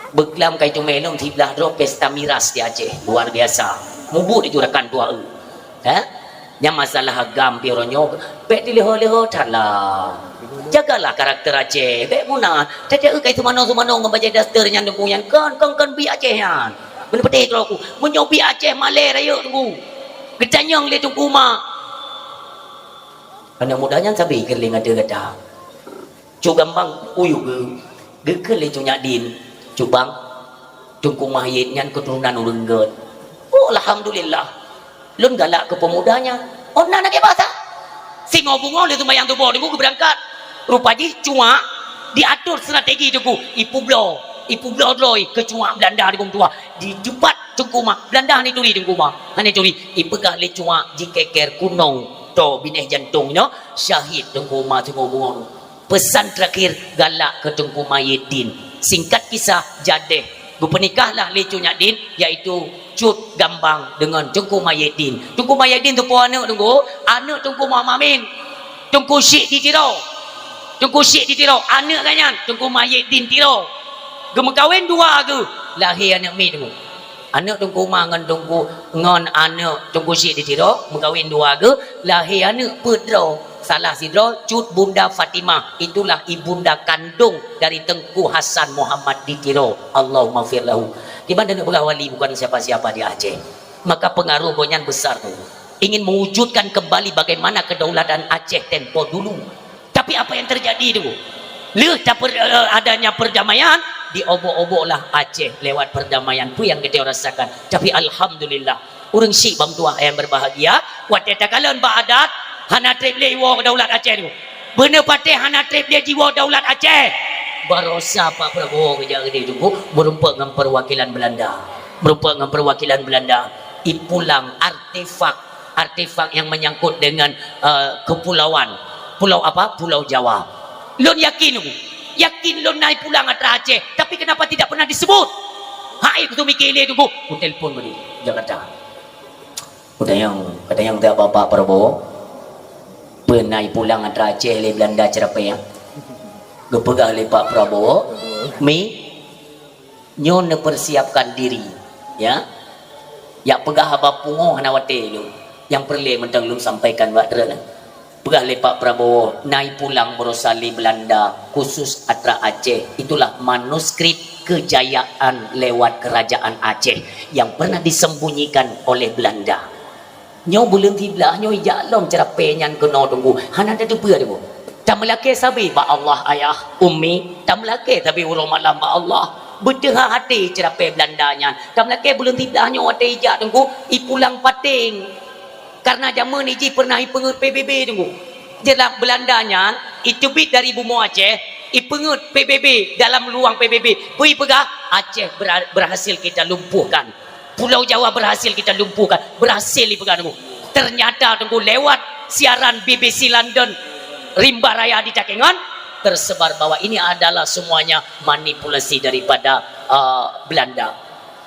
Beuklam kai teumé lom siblaih droe pesta miras di Aceh. Luar biasa. Mubuet itu rakan tuha eu. Ha? Nyang masalah agam pih uroe nyoe, bék dileuho-leuho that lah. Jagalah karakter Aceh, bék muna. Tajak eu kai seumanoe-seumanoe ngon bajée daster nyan Teungku nyan. Kon, kon, kon biek Aceh nyan. Beuneupeuteh droe ku, meunyoe biek Aceh malée rayeuk Teungku. Geutanyong lé Teungku ma. Aneuk muda nyan sabe keu lé ngon gata. Cut Gambang uyuek geu-, geukheun lé Cut Nyak Din, "Cut Bang, Teungku Mayét nyan keuturonan ureuëng gét." "Oh, alhamdulillah. Lôn galak keu peumuda nyan." "Oh, na lagée basa?" Singoh beungoh lé seumayang suboh Teungku geubeurangkat. Rupa jih cuak diatur strategi Teungku, ipeubloe, ipeubloe droe keu cuak Beulanda Teungku meutuah. Di teumpat Teungku ma, Beulanda hana turi Teungku ma, hana turi. Ipeugah lé cuak jikeker kunong toe binéh jantong nyoe, syahid Teungku ma singoh beungoh. Peusan terakhir, galak keu Teungku Mayét Din. Singkat kisah, jadeh geupeunikahlah lé Cut Nyak Din, yaitu Cut Gambang deungon Teungku Mayét Din. Teungku Mayét Din teupeue aneuk Teungku, aneuk Teungku Muhammad Amin. Teungku Syik di Tiro. Teungku Syik di Tiro, aneuk geuh nyan Teungku Mayét Din Tiro. Geumeukawen dua geuh, lahé aneuk miet Teungku. Aneuk Teungku ma ngon Teungku, ngon aneuk Teungku Syik di Tiro, meukawen dua geuh, lahé aneuk peuet droe. Salah sidroe Cut Bunda Fatimah, itulah ibunda kandong dari Teungku Hasan Muhammad di Tiro. Allahummaghfir lahu. Di mana neupeugah wali bukan siapa-siapa di Aceh. Maka pengaruh gobnyan besar tu. Ingin mewujudkan kembali bagaimana kedaulatan Aceh tempo dulu. Tapi apa yang terjadi tu? Lheueh taper-, eh, adanya perdamaian, diobok-oboklah Aceh lewat perdamaian. Peue nyang geutanyoe rasakan. Tapi alhamdulillah, ureuëng syik bang tuah yang berbahagia, watée takalon bak adat, hana treb lé iwoe daulat Aceh tu. Beuneupatéh hana treb lé jiwoe daulat Aceh. Barosa Pak Prabowo geujak keudeh Teungku, meurumpok ngon perwakilan Belanda. Meurumpok ngon perwakilan Belanda. Ipulang artefak, artefak yang menyangkut dengan, eh, kepulauan. Pulau apa? Pulau Jawa. Lôn yakin, yakin lôn na ipulang atra Aceh, tapi kenapa tidak pernah disebut? Hai, kutu mikir lé Teungku. Kutelepon balik Jakarta. Kutanyong, kutanyong teuh Bapak Prabowo, peue na ipulang atra Aceh lé Belanda ceurapée? Geupeugah lé Pak Prabowo, "Mi, nyoe neupersiapkan diri, ya. Jak peugah haba pungoh hana watée lôn. Nyang peureulée mantong lôn sampaikan bak droeneuh." Peugah lé Pak Prabowo, na ipulang barosa lé Belanda khusus atra Aceh. Itulah manuskrip kejayaan lewat kerajaan Aceh yang pernah disembunyikan oleh Belanda. Nyoe buleuen siblaih nyoe ijak lom ceurapée nyan keunoe Teungku. Hana tateupeue Teungku. Tameulakée sabe bak Allah ayah, ummi, tameulakée sabe uroe malam bak Allah. Beuteuha até ceurapée Belanda nyan. Tameulakée buleuen siblaih nyoe watée ijak Teungku, ipulang paténg. Karena jameun jih pernah ipeungeut P B B Teungku. Jeulaih Belanda nyan iteubiet dari bumoe Aceh, ipeungeut P B B dalam luang P B B. Peue ipeugah? Aceh bera-, berhasil kita lumpuhkan. Pulau Jawa berhasil kita lumpuhkan. Berhasil ipeugah Teungku. Ternyata Teungku lewat siaran B B C London, Rimba Raya di Takengon, tersebar bahwa ini adalah semuanya manipulasi daripada, eh, Belanda.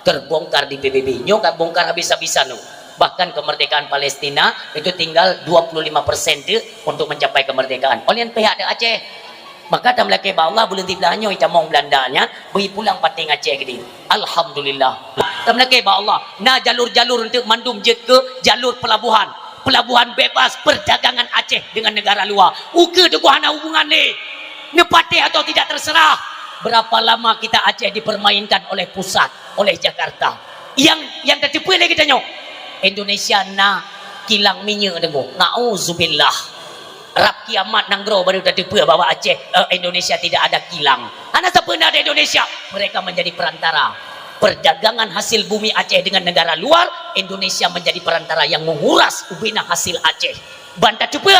Terbongkar di P B B. Nyoe ka bongkar habis-habisan tu. Bahkan kemerdekaan Palestina itu tinggal dua puluh lima persen tu untuk mencapai kemerdekaan. Oleh pihak di Aceh. Maka tameulakée bak Allah buleuen siblaih nyoe itamong Belanda nyan bri pulang paténg Aceh keudeh. Alhamdulillah. Tameulakée bak Allah na jalur-jalur untuk mandum jeuet keu jalur pelabuhan. Pelabuhan bebas perdagangan Aceh dengan negara luar. Ukeue Teungku hana hubungan lé. Neupatéh atau tidak terserah. Berapa lama kita Aceh dipermainkan oleh pusat, oleh Jakarta. Yang, yang tateupeue lé geutanyoe, Indonesia na kilang minyeuk Teungku. Nauzubillah. Rab kiamat nanggroe baru tateupeue bahwa Aceh, eh, Indonesia tidak ada kilang. Hana sapeue na di Indonesia. Mereka menjadi perantara. Perdagangan hasil bumi Aceh dengan negara luar, Indonesia menjadi perantara yang menguras ubena hasil Aceh. Ban tateupeue,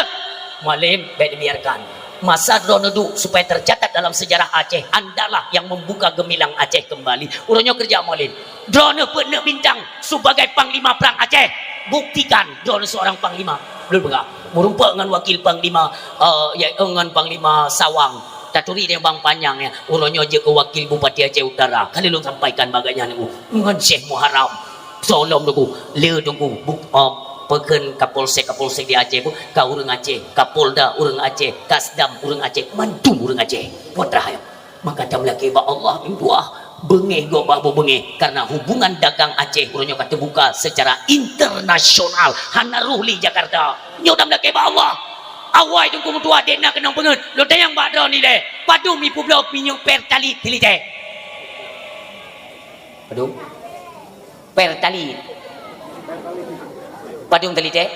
malem bék dibiarkan. Masa droeneuh duek supaya tercatat dalam sejarah Aceh, andalah yang membuka gemilang Aceh kembali. Uroe nyoe keureuja malem. Droeneuh peuet neuk bintang sebagai panglima perang Aceh. Buktikan droeneuh seorang panglima. Lôn peugah, meurumpok ngon wakil panglima, eh, ya, eh, ngon panglima Sawang. Taturi dia Bang Panyang ya. Uroe nyoe jeuet keu wakil Bupati Aceh Utara. Ka lheueh lôn sampaikan bak gobnyan Teungku. Ngon Syekh Muharram. Soe lom Teungku, le Teungku, bu-, eh, Pakon Kapolsek-Kapolsek di Aceh pun, ka ureuëng Aceh, Kapolda ureuëng Aceh, Kasdam ureuëng Aceh, mandum ureuëng Aceh. Putra nyoe. Maka tameulakée bak Allah meutuah, beungéh gob bak beungéh, karena hubungan dagang Aceh uroe nyoe ka teubuka secara internasional, hana rôh lé Jakarta. Nyoe tameulakée bak Allah. Awai Teungku meutuah, dek na keunong peungeut, lôn tanyong bak droeneuh ilée, padum ipeubloe minyeuk Pertalite silitée? Padum? Pertalite. Padum silitée?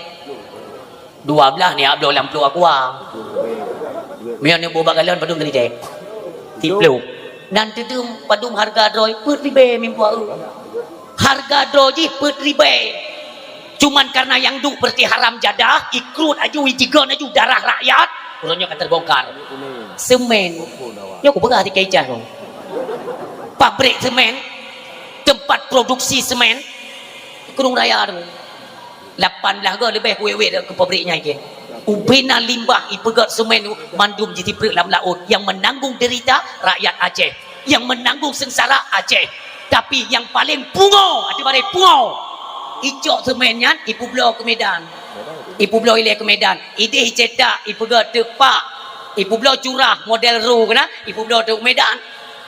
Dua blaih nibak bloe lam pluek Aqua. Meunyoe neuboh bak galon padum silitée? Siplôh. Nan teudum padum hareuga droe? Peuet ribée meutuah. Hareuga droe jih peuet ribée. Cuman karena nyang duek peureutih haram jadah, ikruet aju, ijigon aju darah rakyat, uroe nyoe ka teubongkar. Semen. Nyoe kupeugah di Kecah tu. Pabrik semen, tempat produksi semen, Krueng Raya tu. Lapan blaih go leubeh kuwét-wét keu pabrik nyan keu. Ubena limbah ipeugét semen tu mandum jitiprek lam laôt, yang menanggung derita rakyat Aceh, yang menanggung sengsara Aceh. Tapi yang paling pungo, hati bareh pungo, icok semen nyan ipeubloe keu Medan. Ipeubloe ilée keu Medan. Ideh icetak, ipeugét teuk pak, ipeubloe curah model ru keunan, ipeubloe teuk Medan.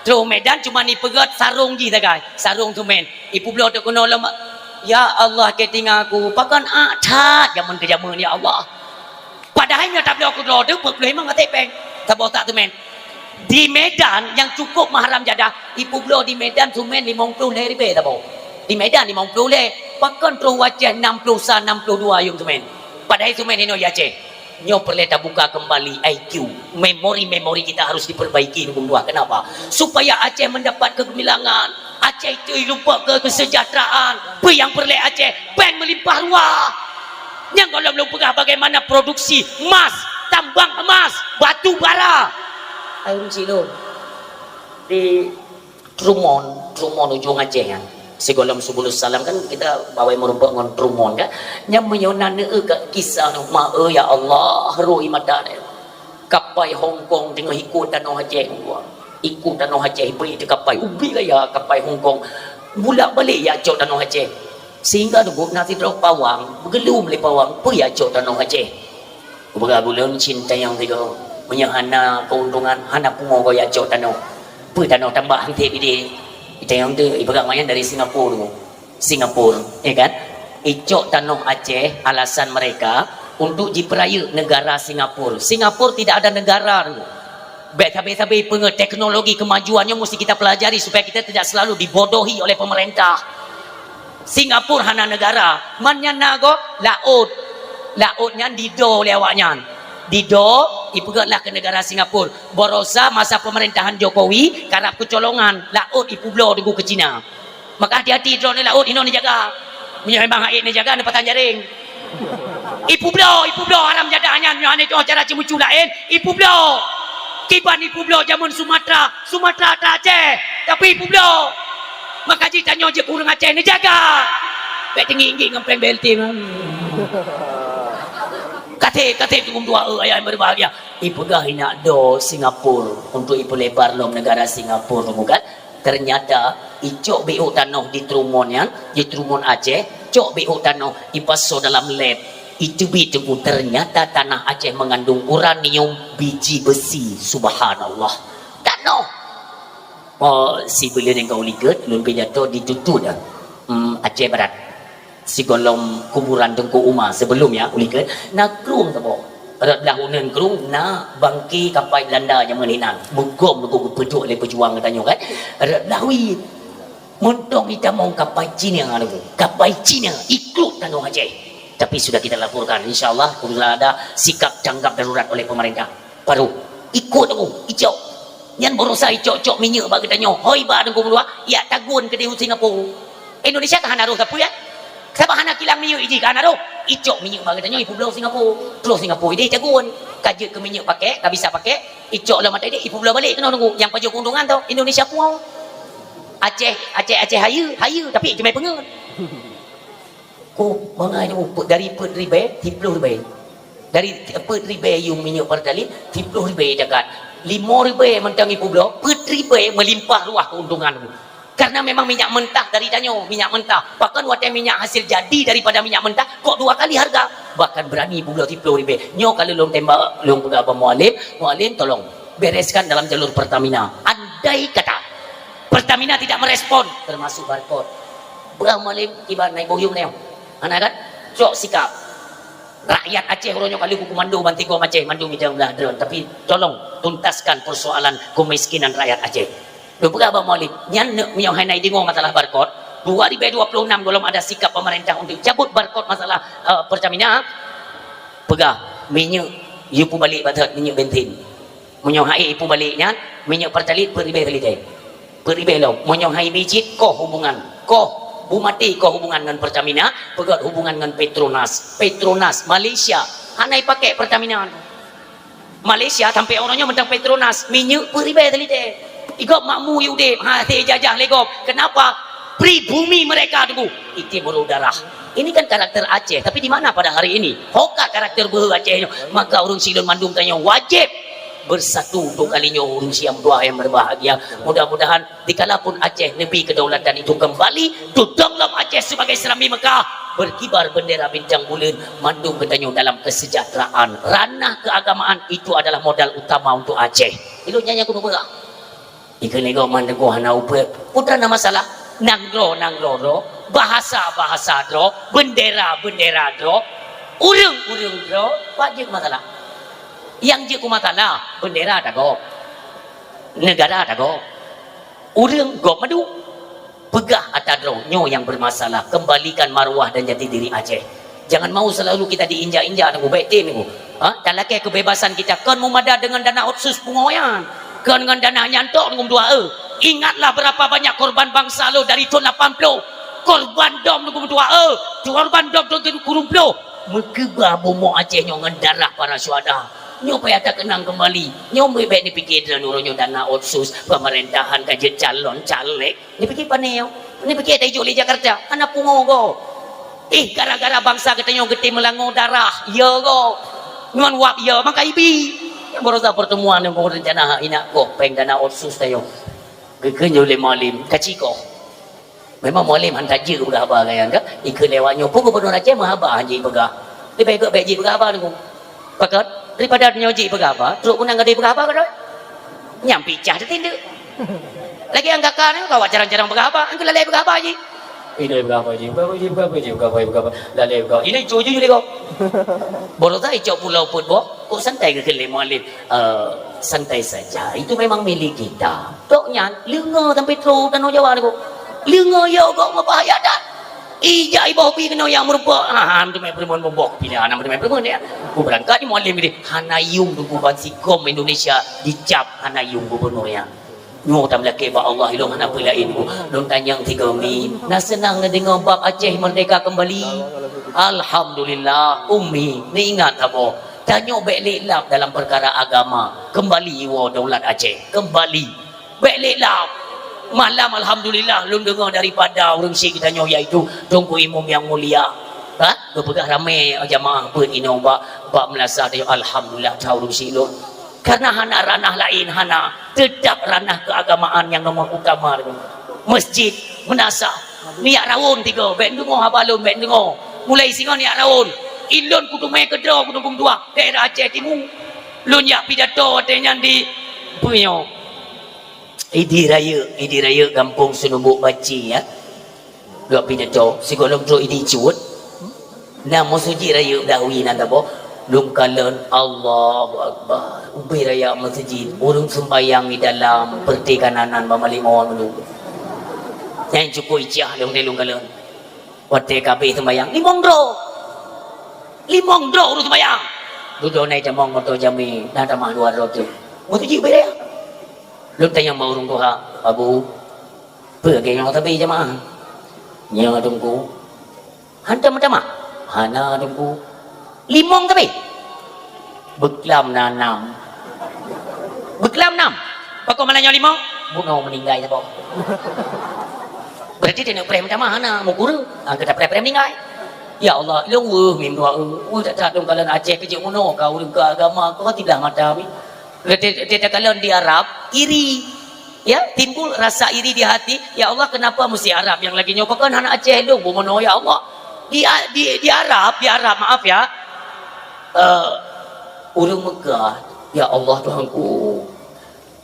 Troh Medan cuma ipeugét sarong jih sagai, sarong semen. Ipeubloe teuk keunoe lom. Ya Allah, keu tinga ku, pakon ak that jameun keu jameun, ya Allah. Padahai nyoe tabloe keudroe teuh peuet ploh limong até péng saboh sak semen. Di Medan nyang cukup meuharam jadah, ipeubloe di Medan semen limong ploh lhée ribée saboh. Di Medan limong ploh lhée, pakon troh u Aceh nam ploh sa, nam ploh dua yuem semen. Padahai semen inoe di Aceh. Nyoe peureulée tabuka keumbali I Q, memori-memori kita harus diperbaiki, Teungku meutuah. Kenapa? Supaya Aceh mendapat kegemilangan. Aceh itu lumpok ke kesejahteraan. Peue nyang peureulée Aceh? Péng meulimpah ruah. Nyang gohlom lôn peugah bagaimana produksi emas, tambang emas, batu bara. Hai ureuëng Cilon. Di Trumon, Trumon ujong Aceh nyan. Sigohlom Subulus Salam kan kita bawai meurumpok ngon Trumon kan. Nyan meunyoe na neueu ka kisah nyoe, ma, eh, ya Allah, rhoi mata deh. Kapai Hong Kong teungoh ikot tanoh Aceh. Ikot tanoh Aceh, bri teukapai. Ubit gaya kapai Hong Kong. Bulak-balik ya cok tanoh Aceh. Sehingga teungku na sidroe pawang, beugeulom lé pawang, peue ya cok tanoh Aceh. Kupeugah ulôn cit tanyong sigoe, meunyoe hana keuntungan, hana pungo goe ya cok tanoh. Peue tanoh tambah hanté bidé. Itanyong tu, ipeugah awaknyan dari Singapura tu. Singapura, ya kan? Icok tanoh Aceh, alasan mereka untuk jipeurayeuk negara Singapura. Singapura tidak ada negara tu. Bèk sabe-sabe peungeut teknologi kemajuan nyoe mesti kita pelajari supaya kita tidak selalu dibodohi oleh pemerintah. Singapura hana negara, man nyan na gob laôt. Laôt nyan dido lé awaknyan. Dido, ipeugét lah keu negara Singapura. Barosa masa pemerintahan Jokowi, karab keucolongan, laôt ipeubloe teungku keu Cina. Maka hati-hati droeneuh laôt, inoe neujaga. Meunyoe memang hait neujaga, neupasang jaréng. Ipeubloe, ipeubloe haram jadah nyan, nyoe hana tu'oh cara ceumeucue laén, ipeubloe. Kiban ipeubloe jameun Sumatra, Sumatra atra Aceh, tapi ipeubloe. Maka jih tanyoe jeuet keu ureuëng Aceh neujaga. Bèk teungieng-ngieng ngon péng B L T nyan. Kaseb, kaseb teungku dua, eh, ayah yang berbahagia. Ipeugah inak do Singapura untuk ipeulebar lom negara Singapura, bukan? Ternyata icok biôk tanoh di Trumon nyan, di Trumon Aceh, cok biôk tanoh ipasoe dalam lab, iteubiet teungku, ternyata tanah Aceh mengandung uranium biji besi. Subhanallah. Tanoh. Oh, sibuleuen nyang ka u likot, lôn pidato di Tutut dah. Hmm, Aceh Barat. Sigohlom kuburan Teungku Umar sebelum ya, u likot, na krueng saboh. Rot blah uneuen krueng na bangke kapai Belanda jameun hinan. Beugom teungku geupeuduek lé peujuang geutanyoe kan. Rot blah wie. Mantong itamong kapai Cina teungku. Kapai Cina ikot tanoh Aceh. Tapi sudah kita laporkan, insya Allah, apabila ada sikap tanggap darurat oleh pemerintah. Baru ikot teungku, icok. Nyan barosa icok-cok minyeuk bak geutanyoe. Hoi ba teungku meuluwa, yak tagun keudeh u Singapura. Indonesia ka hana roh sapeue, ya? Sabab hana kilang minyeuk iji ka hana roh. Icok minyeuk bak geutanyoe, ipeubloe Singapura. Troh Singapura ideh tagun. Ka jeuet keu minyeuk pakèk, ka bisa pakèk. Icok lom ata ideh, ipeubloe balek keunoe teungku. Nyang pajoh keuntungan tau, Indonesia pungo. Aceh, Aceh, Aceh hayeue, hayeue, tapi teumé peungeut. Ku bangai nyoe peuet, dari peuet ribèe, siplôh ribèe. Dari peuet ribèe yuem minyeuk Pertalite, siplôh ribèe zakat. Limong ribèe mantong ipeubloe, peuet ribèe meulimpah ruah keuntungan. Karena memang minyak mentah dari tanyoe, minyak mentah. Bahkan watée minyak hasil jadi daripada minyak mentah, kok dua kali harga. Bahkan berani peubuloe siplôh ribée. Nyoe kalau lôn tembak, lôn peugah bak Mualem, "Mualem, tolong bereskan dalam jalur Pertamina." Andai kata Pertamina tidak merespon, termasuk Barcode. Bah Mualem, kiban naik boyong nyoe. Hana kan? Cok sikap. Rakyat Aceh uroe nyoe ka lheueh kukomando bantigom Aceh mandum idang blah droe, tapi tolong tuntaskan persoalan kemiskinan rakyat Aceh. Lôn peugah bak Mualem, nyan neuk meunyoe hana ideungoe masalah Barcode, dua ribu dua puluh enam gohlom ada sikap pemerintah untuk cabut Barcode masalah, eh, Pertamina, peugah minyeuk yue peubalek bak that minyeuk bensin. Meunyoe hai peubalek nyan, minyeuk Pertalite peuet ribée liter. Peuet ribée lom. Meunyoe hai mijit koh hubungan, koh bu maté koh hubungan ngon Pertamina, peugét hubungan ngon Petronas. Petronas Malaysia hana ipakék Pertamina. Malaysia sampai uroe nyoe mantong Petronas, minyeuk peuet ribée liter. Igob makmu udeb, ha, hase jajah lé gob. Kenapa? Pribumi mereka dulu. Itu baru darah. Ini kan karakter Aceh, tapi di mana pada hari ini? Ho ka karakter beuhe Aceh nyoe. Maka ureuëng silon mandum tanyoe wajib bersatu untuk kali nyoe ureuëng siam dua yang berbahagia. Mudah-mudahan dikala pun Aceh neubi kedaulatan itu kembali, tudong lom Aceh sebagai Serambi Mekah, berkibar bendera bintang bulan, mandum geutanyoe dalam kesejahteraan. Ranah keagamaan itu adalah modal utama untuk Aceh. Ilôn nyan nyang kupeugah. Ikeu lego mandego hana upeue. Putra na masalah. Nanggroe, nanggroe droe, bahasa, bahasa droe, bendera, bendera droe, ureuëng, ureuëng droe, pat jeuet masalah. Nyang jeuet keu masalah, bendera tagob. Negara tagob. Ureuëng gob madu. Peugah ata droe nyoe nyang bermasalah, kembalikan marwah dan jati diri Aceh. Jangan mau selalu kita diinjak-injak, Teungku. Baik tem, Teungku. Ha? Talakée kebebasan kita kon meumada dengan dana otsus pungo nyan. Kon ngon dana nyan tok, Teungku, dua e. Ingatlah berapa banyak korban bangsa lo dari tahun lapan puluh. Korban dom, Teungku, dua e. Korban dom tahun kureueng ploh. Meukeubah bumoe Aceh nyoe ngon darah para syuhada. Nyoe payah takeunang kembali. Nyoe bèk neupiké droeneuh nyoe dana otsus pemerintahan ka jeuet calon caleg. Neupiké pane nyoe? Neupiké tajok lé Jakarta? Hana pungo gob. Ih, gara-gara bangsa geutanyoe geutem meulango darah, ya gob. Ngon wab ya, maka ibi. Nyang baroesa pertemuan nyang rencana inak gob, péng dana otsus tanyoe. Geukheun lé Mualem, kaci gob. Memang Mualem han tajeuet peugah haba ngon nyan ka. Ikheun lé awak nyoe, peue gubernur Aceh meuhaba han jeuet peugah. Leubeh gét bèk jeuet peugah haba Teungku. Pakon, daripada nyoe jeuet peugah haba, trok keunan gadôh peugah haba keudroe. Nyang picah teutindeuk. Lagèe nyang gaka nyoe, ka awak carông-carông peugah haba, nyang keu lalè peugah haba jih. Ini peugah haba jih, peugah haba jih, peugah haba jih, peugah haba jih, peugah haba. Lalè peugah. Ini cucu jih lego. Baroesa icok pulo peuet boh, kok santai geukheun lé Mualem. Eh, santai saja. Itu memang milik kita. Tok nyan, leungoe sampai trok tanoh Jawa Teungku. Leungoe yo gok meubahaya that. Ijak iboh pi keunoe nyang meurumpok. Ah, meuteumé peureumeun meuboh pilihan, meuteumé peureumeun ya. Ku beurangkat di Mualem ini. Hana yuem Teungku ban sigom Indonesia dicap hana yuem gubernur nyan. Nyoe tameulakèe bak Allah, ilôn hana peue laén. Lôn tanyong tiga mi, na seunang neudeungoe bab Aceh merdeka kembali? Alhamdulillah, Umi, neuingat saboh. Tanyoe bèk lé lap dalam peukara agama. Kembali iwoe daulat Aceh. Kembali. Bèk lé lap. Malam alhamdulillah lôn deungoe daripada ureueng syik geutanyoe, yaitu Teungku Imum nyang mulia. Ha? Geupeugah ramè jamaah beuet inoe bak, bak meulasah tanyoe. Alhamdulillah, that ureueng syik lôn. Karena hana ranah laén, hana. Teutap ranah keuagamaan nyang nomor utama. Masjid, meunasah, neujak rawon tiga, bèk neudeungoe haba lôn, bèk neudeungoe. Mulai singoh neujak rawon. Ilôn kuteumé keudroe, kuteumé dua, daerah Aceh Timu. Lôn jak pidato watèe nyan di, peue nyoe? Idi Rayeuk, Idi Rayeuk gampông Seunumbuk Baci, ya. Lôn pidato, sigohlom trok Idi Cut. Na meuseujid rayeuk Dawi nan taboh. Lôn kalon, Allahu Akbar. Ubé raya meuseujid, ureueng seumbahyang di dalam, peureté kananan bak maléngol meunurot. Nyang cukup icah lôn, lôn kalon. Watèe ka abéh seumbahyang, limong droe. Limong droe ureueng seumbahyang. Dudoe na itamong moto jamé, na tamah luwa droe teuh. Meuseujid ubé raya. Lôn tanyong bak ureueng tuha, Abu, peue lagèe nyoe sabe jamaah? Nyoe Teungku. Hantom meutamah? Hana Teungku. Limong sabe? Beuklam na nam. Beuklam nam? Pakon malam nyoe limong? Bunoe meuninggai saboh. Berarti taneuk preh meutamah hana, meukureueng. Ah, ka tapreh-preh meuninggai. Ya Allah, lôn weueh mim doa, weueh that-that lôn kalon Aceh keu jeuet bunoe ka ureueng keu agama, keu tiblah mata mi. Berarti takalon di Arab, iri. Ya, timbul rasa iri di hati, "Ya Allah, kenapa mesti Arab yang lagi nyoe? Pakon hana Aceh lôn bumono, ya Allah?" Di, di, di Arab, di Arab, maaf ya, eh, ureueng Mekah, "Ya Allah, Tuhanku,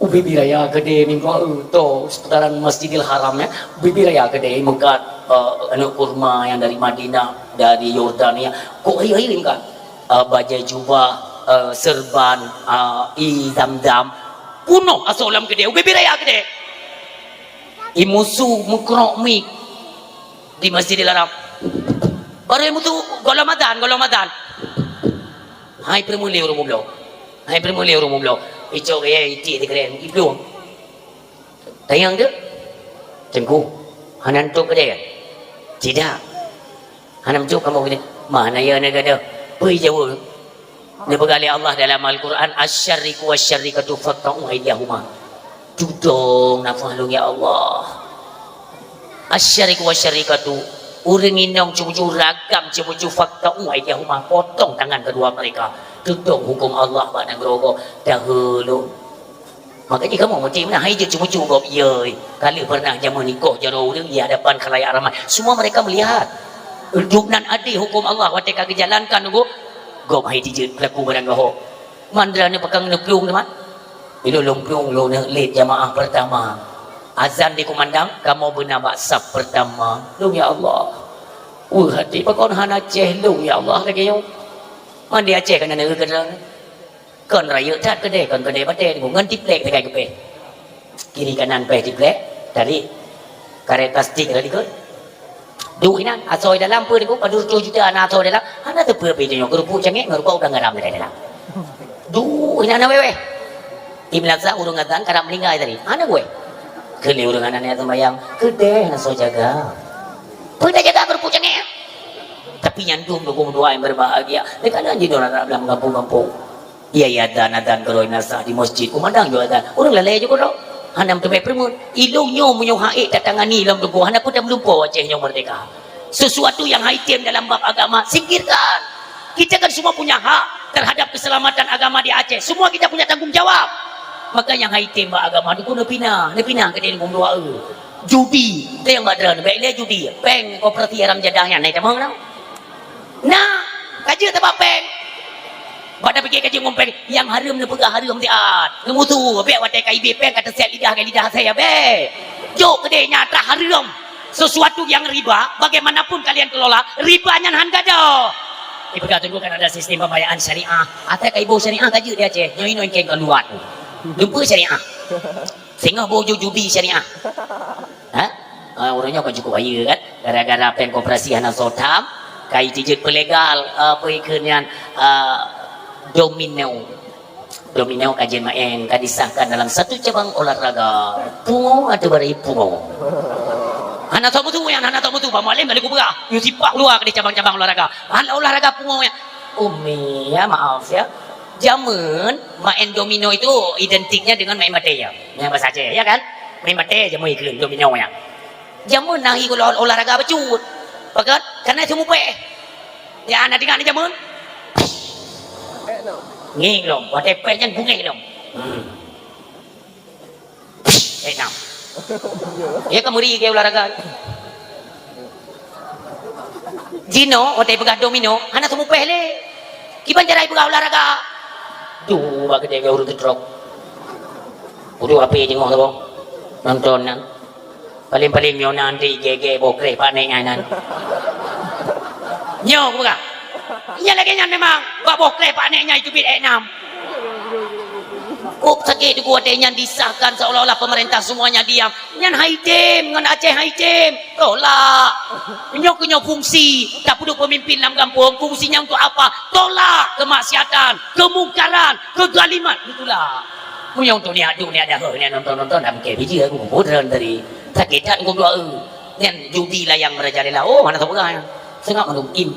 ubé-bé raya keudéh nibak, eh, to seputaran Masjidil Haram, ya. Ubé-bé raya keudéh Mekah, eh, aneuk kurma yang dari Madinah, dari Yordania. Kok hai-hai Mekah? Eh, bajée jubah, eh, serban, eh, ie zam-zam. Punoh asoe lam keudéh, ubé-bé raya keudéh." Imusu meukrok mic di Masjidil Haram. Baru imusu gohlom azan, gohlom azan. Hai peureumulé ureueng mubloe. Hai peureumulé ureueng mubloe. Icok gaya itik di keren, ibloe. Tanyong tu, "Teungku, hana neutôp keudéh kan?" "Tidak." "Hana neutôp kamoe keudéh?" "Mana ya negara?" Peue jaweueb? Neupeugah lé Allah dalam Al-Quran, "Asy-syariku wasy-syarikatu faqta'u aidiyahuma." Tudong nafah lôn, ya Allah. "Asy-syariku wasy-syarikatu," ureueng inong cucu ragam cucu, "faqta'u aidiyahuma," potong tangan kedua mereka. Tudong huköm Allah bak nanggroe gob, dahulu. Makanya kamu mesti meunan hai jeuet cucu gob, yoi. Kali pernah jameun nikoh jaroe ureueng di hadapan khalayak ramai. Semua mereka melihat. Dum nan adé huköm Allah watée ka geujalankan gob, gob hai dijeuet pelaku barang gaho. Mandra ni pakang neuplueng teuma. Ilôn lôn plueng lôn lét jamaah pertama. Azan dikumandang, kamoe beuna bak saf pertama. Lôn, ya Allah. Weueh até pakon hana Aceh lôn, ya Allah, lagée nyoe. Mandé Aceh kana neueu keudroe. Kon rayeuk that keudéh, kon keudéh batée, ngon tiplek sagai geupéh. Kiri kanan péh tiplek, tali karet plastik tadi kon. Duek inan, asoe dalam peue niku, padum reutôh juta na asoe dalam. Hana teupeue pih tanyoe, keurupuk cangék ngon rukok udang garam di dalam. Duek inan na wéh-wéh. Di meunasah ureueng azan karab meuninggai tadi. Hana wéh. Keu lé ureueng hana niat seumayang, keudéh na soe jaga. Peue tajaga keurupuk cangék? Tapi nyan dum dukung doa yang berbahagia. Dekat laju jinoe rab-rab lam gampông-gampông. Iya, iya, azan, azan keudroe meunasah di meuseujid. Kumandang jih azan. Ureueng lalée jih keudroe. Hana meuteumé peureumeun. Ilôn nyoe meunyoe hak ék tatangani lom teungku, hana peue tameulumpoe Aceh nyoe merdeka. Sesuatu yang haitem dalam bab agama, singkirkan. Kita kan semua punya hak terhadap keselamatan agama di Aceh. Semua kita punya tanggung jawab. Maka nyang haitem bak agama, teungku neupinah, neupinah keudéh neubeudoa. Judi, teuh nyang bak droeneuh, bék lé judi. Péng koperasi haram jadah nyan, na itamong tau. Na, ka jeuet teubak péng. Bak tapike ka jeuet ngon péng, nyang hareuem neupeugah hareuem siat. Neumusu, bék watée ka ibée péng ka teusiat lidah ngon lidah asée, bék. Jok keudéh nyata hareuem. Sesuatu yang riba, bagaimanapun kalian kelola, riba nyan han gadôh. Ipeugah teungku kan ada sistem pembayaran syariah. Asai ka iboh syariah ka jeuet di Aceh. Nyoe inoe keng keuluar. Dumpeue syariah. Singoh boh ju-, judi syariah. Ha? Ah, ureueng nyoe kan cukup kaya kan? Gara-gara péng koperasi hana soe tam, ka jijeuet peulegal, ah, peue ikheun nyan, ah, domino. Domino ka jimaén, ka disahkan dalam satu cabang olahraga. Pungo atau bari pungo. Hana soe mutu nyan, hana soe mutu. Pak Mualem kali kupeugah. Yue sipak keuluar di cabang-cabang olahraga. Hana olahraga pungo nyan. Umi, ya maaf ya. Jameun maén domino itu identiknya dengan maén batée ya. Nyang bahasa Aceh, ya kan? Maén batée jameun ikheun domino nyan. Jameun na hi olah-, olahraga bacut. Pakon? Karena seumu péh. Ya, na teuingat ni jameun? Ngieng lom, watée péh nyan bungéh lom. Hmm. Eh, nam. Ya, ka meuri ke olahraga. Jinoe, watée peugah domino, hana seumu péh lé. Kiban cara ipeugah olahraga. Duh, bak keudéh ureueng teutrok. Udah api tengok tu, nonton nyan. Paléng-paléng nyoe nanti gé-gé boh kreh panéh nyan. Nyoe kupeugah. Nyan lagée nyan memang, bak boh kreh panéh nyan itu bit ék nam. Kok sakét di watée nyan disahkan seolah-olah pemerintah semuanya diam. Nyan haitem, ngon Aceh haitem. Tolak. Nyoe keuh nyoe fungsi, tapeuduek pemimpin lam gampông, fungsinya untuk apa? Tolak kemaksiatan, kemungkaran, kezaliman. Itulah. Meunyoe untuk niat duek, niat daheueh, niat nonton-nonton, dah mungkin biji aku kumpul dalam tadi. Sakét that aku doa. Nyan judi layang merajalela. Oh, mana tahu kan? Sengak mandum im.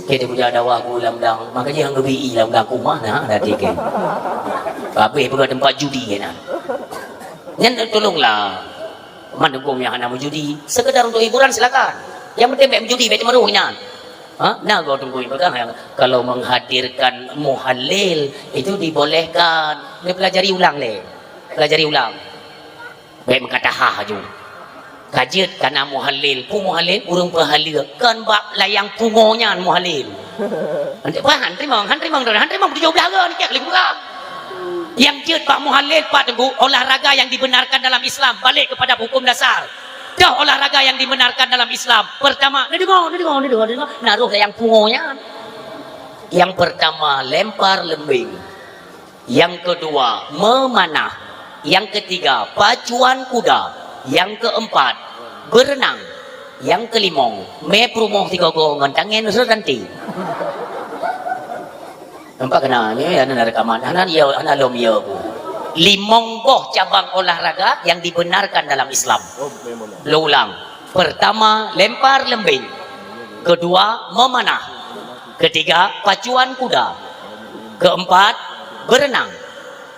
Kita punya dakwah ku lam dang. Makanya yang lebih lam dang ku mana dah tiga. Habis pun tempat judi kan. Nyan tolonglah. Man huköm nyang hana meujudi, sekedar untuk hiburan silakan. Yang penting bék meujudi, bék teumaroh nyan. Ha? Na goe teungku peugah yang kalau menghadirkan muhallil itu dibolehkan. Dia pelajari ulang lé. Pelajari ulang. Bèk meukata ha laju. Ka jeuet kana muhalil. Peue muhalil? Ureueng peuhaleue. Kon bak layang pungo nyan muhalil. Hana, hana teurimong, hana teurimong, hana teurimong tujoh blah go ni, cit lima. Nyang jeuet bak muhalil pat, Teungku, olahraga yang dibenarkan dalam Islam. Balik kepada hukum dasar. Toh olahraga yang dibenarkan dalam Islam. Pertama, neudeungoe, neudeungoe, neudeungoe, neudeungoe. Na roh layang pungo nyan. Yang pertama, lempar leumbeng. Yang kedua, memanah. Yang ketiga, pacuan kuda. Yang keempat, berenang. Yang kelimong, mè peurumoh sigoe-goe ngon tangen reuranté. Nampak keunan? Nyoe ya, na rekaman. Hana ya, hana lom ya, Bu. Limong boh cabang olahraga yang dibenarkan dalam Islam. Oh, memang. Lôn ulang. Pertama, lempar leumbeng. Kedua, memanah. Ketiga, pacuan kuda. Keempat, berenang.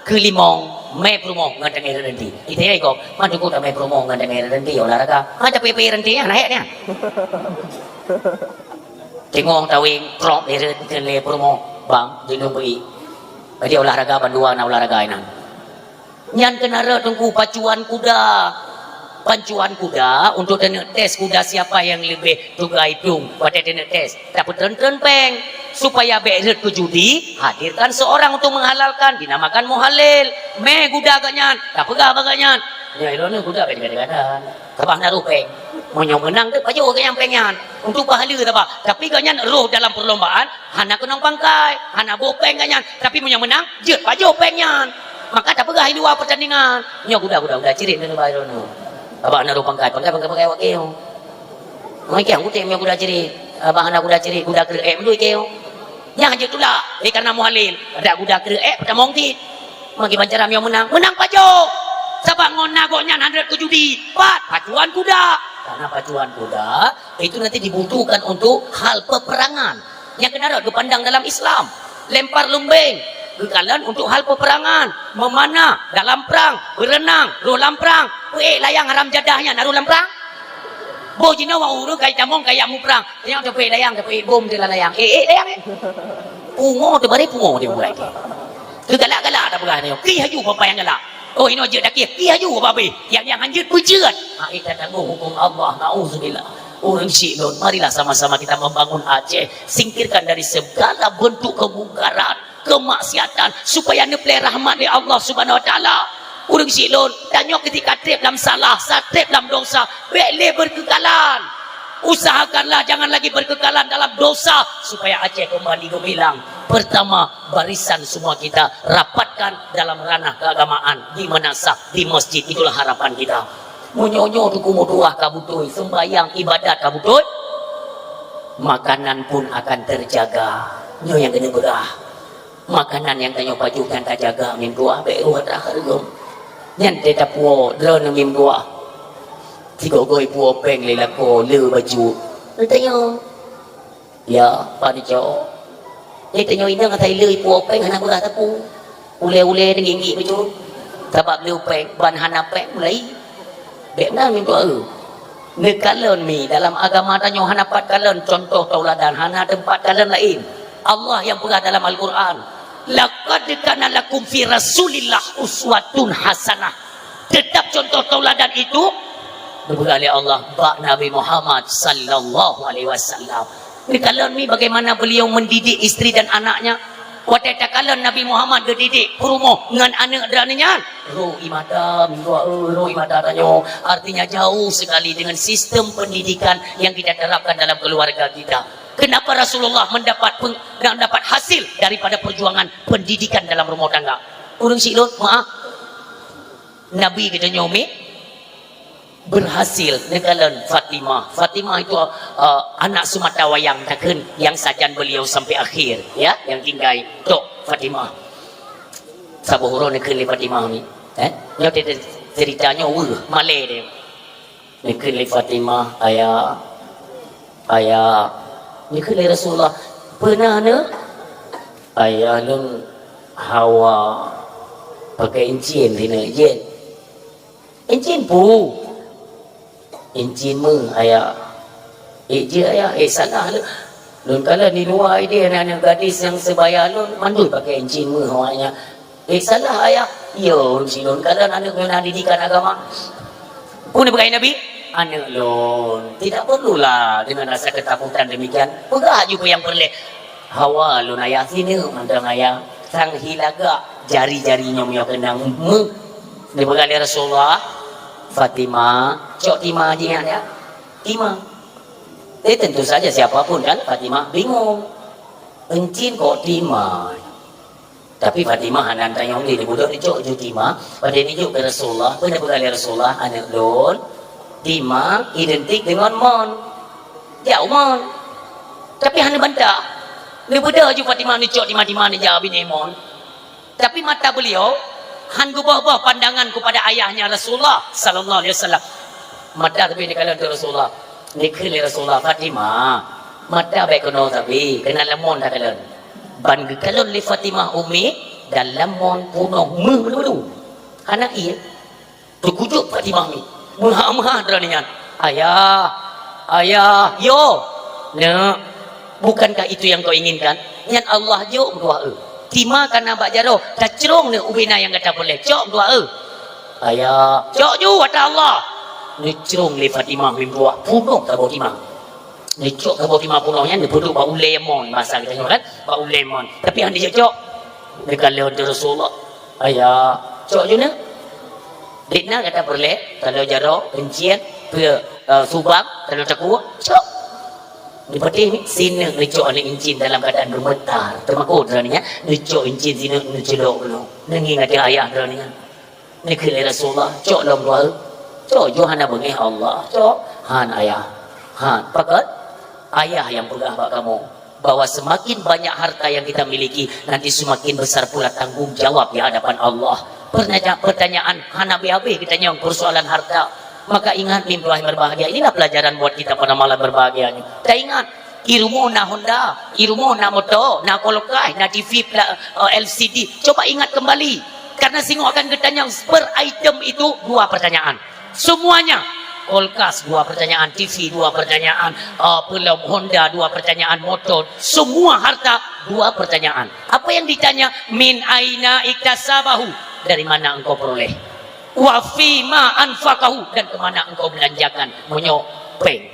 Keulimong, mè peurumoh ngon tangen reuranté. Kita ya iko, man cukup dah mè peurumoh ngon tangen reuranté olahraga. Ha, tapi pi reuranté ya, naik ya. Teungoh taweng, prok beureun keu lé peurumoh, bang, jeuet lôn bri. Jadi olahraga bandua na olahraga inan. Nyan keunan rot Teungku pacuan kuda. Pacuan kuda untuk taneuk tes kuda siapa yang lebih tugai plueng watèe taneuk tes. Tapeutreun-treun péng supaya bèk rhot keu judi, hadirkan seorang untuk menghalalkan, dinamakan muhalil. Mè kuda geuh nyan, tapeugah bak geuh nyan. Nyoe lôn kuda bèk digadang-gadang. Sabab na roh péng. Meunyoe meunang teuh pajoh geuh nyan péng nyan. Untuk pahala sabab. Tapi geuh nyan roh dalam perlombaan, hana keunong pangkai, hana boh péng geuh nyan. Tapi meunyoe meunang, jeuet pajoh péng nyan. Maka tapeugah di luwa pertandingan. Nyoe kuda, kuda, kuda cirit nyoe bai droeneuh. Abah na roh pangkai, pangkai, pangkai, pangkai awak keuh. Mungkin aku tengok nyoe kuda cirit. Abah na kuda cirit, kuda kreuek, eh, beutôi keuh. Nyang jeuet tulak, eh, karena muhalil. Ada kuda kreuek, eh, peutamong cit. Magi bancara meunyoe meunang, meunang pajoh. Sabab ngon na gobnyan hana rhot keu judi. Pat, pacuan kuda. Karena pacuan kuda, itu nanti dibutuhkan untuk hal peperangan. Nyang keunan rot geupandang dalam Islam. Lempar leumbeng, geukalon untuk hal peperangan, memanah, dalam prang, berenang, roh lam prang. Peuék layang haram jadah nyan na roh lam prang? Boh jinoe ureueng kai tamong kaya muprang. Nyang teupeuék layang, teupeuék bom di lam layang. Eh, eh, layang, eh. Pungo teuh baré pungo di bulan. Keugalak-galak tapeugah nyoe. Pi haju bak nyang galak. Oh, inoe jeuet dakih, pi haju bak abéh. Nyang, nyang hanjeuet beujeuet. Ha, eh, tatanggoh hukum Allah. Nauzubillah. Ureueng syik lôn, marilah sama-sama kita membangun Aceh. Singkirkan dari segala bentuk kemungkaran, kemaksiatan, supaya neuplè rahmat lé Allah Subhanahu Wa Taala. Ureueng syik lôn, tanyoe ketika trép lam salah, sa trép lam dosa, bèk lé berkekalan. Usahakanlah jangan lagi berkekalan dalam dosa, supaya Aceh kembali gemilang. Pertama, barisan semua kita rapatkan dalam ranah keagamaan, di manasah, di masjid, itulah harapan kita. Meunyoe-nyoe tuku meutuah ka beutôi, sembahyang, ibadat ka beutôi, makanan pun akan terjaga. Nyoe nyang keuneuk peugah. Makanan nyang tanyoe pajoh nyan tajaga, mim tuah, bèk rhot hareuem. Nyan teuh tapuwoe, droeneuh mim tuah. Sigoe-goe puwoe péng lé lakoe, le baju. Tanyoe. Ya, Pak Nico. Nyoe tanyoe inong asai le ipuwoe péng hana peugah teupeu. Ulèe-ulèe teunggik-nggik bacut. Sabab le péng, ban hana péng mulai. Bèk na minto eu. Neukalon mi dalam agama tanyoe hana pat kalon contoh tauladan, hana teumpat kalon laén. Allah nyang peugah dalam Al-Qur'an, "Laqad kana lakum fi Rasulillah uswatun hasanah." Teutap contoh tauladan itu neupeugah lé Allah bak Nabi Muhammad sallallahu alaihi wasallam. Neukalon mi bagaimana beliau mendidik istri dan anaknya. Watèe takalon Nabi Muhammad geudidik peurumoh ngon aneuk droeneuh nyan. Roh ie mata, minto eu, roh ie mata tanyoe. Artinya jauh sekali dengan sistem pendidikan yang kita terapkan dalam keluarga kita. Kenapa Rasulullah mendapat peng-, mendapat hasil daripada perjuangan pendidikan dalam rumah tangga? Ureueng syik lôn, maaf. Nabi geutanyoe mi berhasil neukalon Fatimah. Fatimah itu, uh, anak semata wayang takheun yang sajan beliau sampai akhir, ya, yang tinggai tok Fatimah. Saboh uroe neukheun lé Fatimah ni, eh? Nyoe cerita, cerita nyoe weueh, malèe deh. Neukheun lé Fatimah, "Ayah, ayah." Neukheun lé Rasulullah, "Peue na, neuk?" "Ayah lôn hawa pakai incin sineuk jeuet." "Incin peue?" "Incin meu, ayah." "Eh, jeuet, ayah." "Eh, salah lôn. Lôn kalon di luwa idéh aneuk-aneuk gadis nyang sebaya lôn mandum pakai incin meu awaknyan." Eh, salah ayah. Yo, ureueng sinon, kalon aneuk ngon didikan agama. Peue neupeugah Nabi? Aneuk lôn, tidak perlulah dengan rasa ketakutan demikian. Peugah aju peue nyang peureulée. Hawa lôn ayah, sineuk mantong ayah. Sang hi lagak jari-jari nyoe meunyoe keunong meuh. Dipeugah lé Rasulullah, "Fatimah, cok tima jih nyan ya." Tima. Eh, tentu saja siapa pun kan, Fatimah bingung. Encin kok tima? Tapi Fatimah hana tanyong lé, budok dicok ju tima, padahai dijok keu Rasulullah, peue neupeugah lé Rasulullah, "Aneuk lôn, tima identik deungon mon." Jak u mon. Tapi hana bantah. Neubeudôh ju Fatimah neucok tima-tima neujak binéh mon. Tapi mata beliau han geuboh-boh pandangan kepada ayahnya Rasulullah sallallahu alaihi wasallam. Mata tapi dikalon teuh Rasulullah. Dikheun lé Rasulullah, "Fatimah, mata bék keunoe sabe, keunan lam mon takalon." Ban geukalon lé Fatimah ummi, dan lam mon punoh meuh meulu-meulu. Hana ié. Teukujut Fatimah mi. Meuha-meuha droeneuh nyan. "Ayah, ayah, yo, neuk, bukankah itu yang kau inginkan?" Nyan Allah jok meutuah eu. Tima kana bak jaroe, tacrong neuk ubena nyang gata peureulée. Cok meutuah eu. "Ayah, cok ju ata Allah." Neucrong lé Fatimah meutuah, punoh saboh tima. Neucok saboh tima punoh nyan, neupeuduek bak ulée mon, basa geutanyoe kan, bak ulée mon. Tapi han dijok-jok. Neukalon teuh Rasulullah. "Ayah, cok ju neuk." Dikna gata peureulée, taloe jaroe, euncien, peue, eh, subang, taloe takue, cok. Dipatéh mi, sineuk neucok aneuk euncien dalam keuadaan geumetar. Teumakot droeneuh nyan, neucok euncien sineuk neuceulok dulu. Neungieng ateueh ayah droeneuh nyan. Neukheun lé Rasulullah, "Cok lom dua eu." "Cok ju hana beungéh Allah." "Cok." "Han ayah. Han." "Pakon?" "Ayah nyang peugah bak kamoe." Bahwa semakin banyak harta yang kita miliki, nanti semakin besar pula tanggung jawab di hadapan Allah. Pertanya-, pertanyaan hana habéh-habéh geutanyong persoalan harta. Maka ingat, meutuah berbahagia, inilah pelajaran buat kita pada malam berbahagia ini. Taingat, i rumoh na Honda, i rumoh na moto, na kulkas, na T V pla-, eh, L C D. Coba ingat kembali. Karena singoh akan geutanyong per item itu dua pertanyaan. Semuanya, kulkas dua pertanyaan, T V dua pertanyaan, eh, peulom Honda dua pertanyaan, motor, semua harta dua pertanyaan. Apa yang ditanya? "Min aina iktasabahu?" Dari mana engkau peroleh? "Wa fima anfaqahu?" Dan ke mana engkau belanjakan? Meunyoe péng.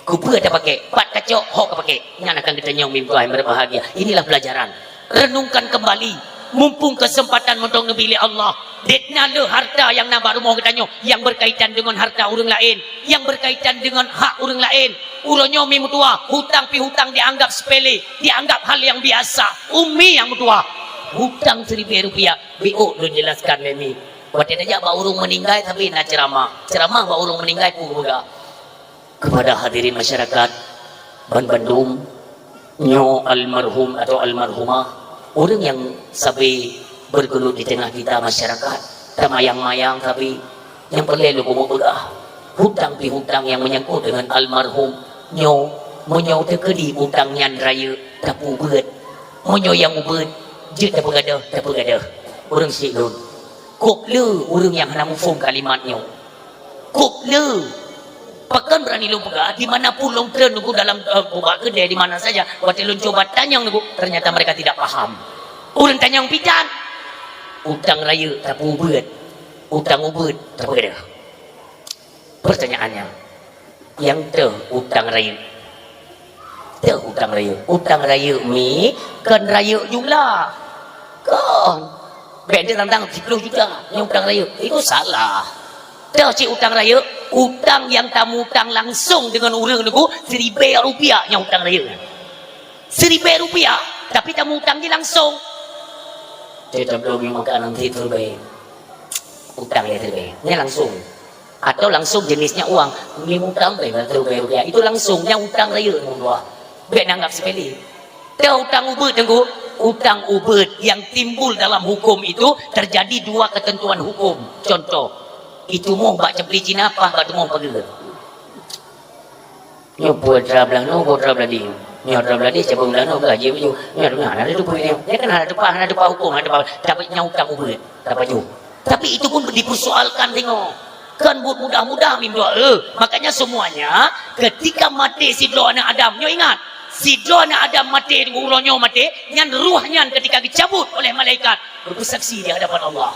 Keupeue tapakék? Pat kacok, hok kapakék? Nyan akan geutanyong meutuah berbahagia. Inilah pelajaran. Renungkan kembali. Mumpung kesempatan mantong neubi lé Allah. Dikna le harta nyang na bak rumoh geutanyoe nyang berkaitan dengan harta ureueng laén, nyang berkaitan dengan hak ureueng laén. Uroe nyoe mi meutuah, hutang pih hutang dianggap sepele, dianggap hal yang biasa. Umi nyang meutuah, hutang siribèe rupiah, biôk lôn jelaskan lé mi. Watèe tajak bak ureueng meuninggai, tapi na ceuramah. Ceuramah bak ureueng meuninggai peue geupeugah. Kepada hadirin masyarakat banbandum, nyoe almarhum atau almarhumah, ureueng nyang sabe bergelut di tengah kita masyarakat, tamayang-mayang sabe, nyang peureulèe lôn peugah, hutang pih hutang nyang menyangkut dengan almarhum nyoe, meunyoe teukeudi utang nyan rayeuk, tapeubeuet. Meunyoe nyang ubeuet, jeuet tapeugadôh, tapeugadôh. Ureueng syiek lôn, kôp le ureueng nyang hana muphom kalimat nyoe. Kôp le. Pakon beurani lôn peugah, di mana pun lôn treun Teungku dalam, eh, bak keudè di mana saja, watèe lôn cuba tanyong Teungku, ternyata mereka tidak paham. Ureueng tanyong pih tan. Utang rayeuk tapeubeuet, utang ubeuet tapeugadôh. Pertanyaannya, nyang toh utang rayeuk? Toh utang rayeuk? Utang rayeuk mi kon rayeuk jumlah. Kon. Bèk tantang siploh juta nyang utang rayeuk. Itu salah. Toh cit utang rayeuk, utang nyang tamutang langsung deungon ureueng Teungku, siribèe rupiah nyang utang rayeuk. Siribèe rupiah, tapi tamutang jih langsung. Cit tabloe makanan siribèe. Utang lé siribèe. Nyan langsung. Atau langsung jenisnya uang. Mimutang lima ratus rupiah. Itu langsung, nyan utang rayeuk meutuah. Bèk neuanggap sepele. Toh utang ubeuet Teungku, utang ubeuet yang timbul dalam hukum itu terjadi dua ketentuan hukum. Contoh, itumoh bak ceupli Cina paih bak tumoh pageue. Nyoe peue atra blah nyoe, peue atra blah di. Nyoe atra blah di, cabang blah nyoe, gaji baju. Nyoe atra blah, hana teupeue nyoe. Nyoe kan hana teupeue, hana teupeue hukum, hana teupeue. Tapi nyoe utang ubeuet, tapajoh. Tapi itu pun dipersoalkan singoh. Kan buet mudah-mudah mim doa. Eh, makanya semuanya, ketika maté sidroe aneuk Adam, nyoe ingat, Sidroe aneuk Adam maté, uroe nyoe maté, nyan ruh nyan ketika geucabut oleh malaikat, beupeusaksi di hadapan Allah.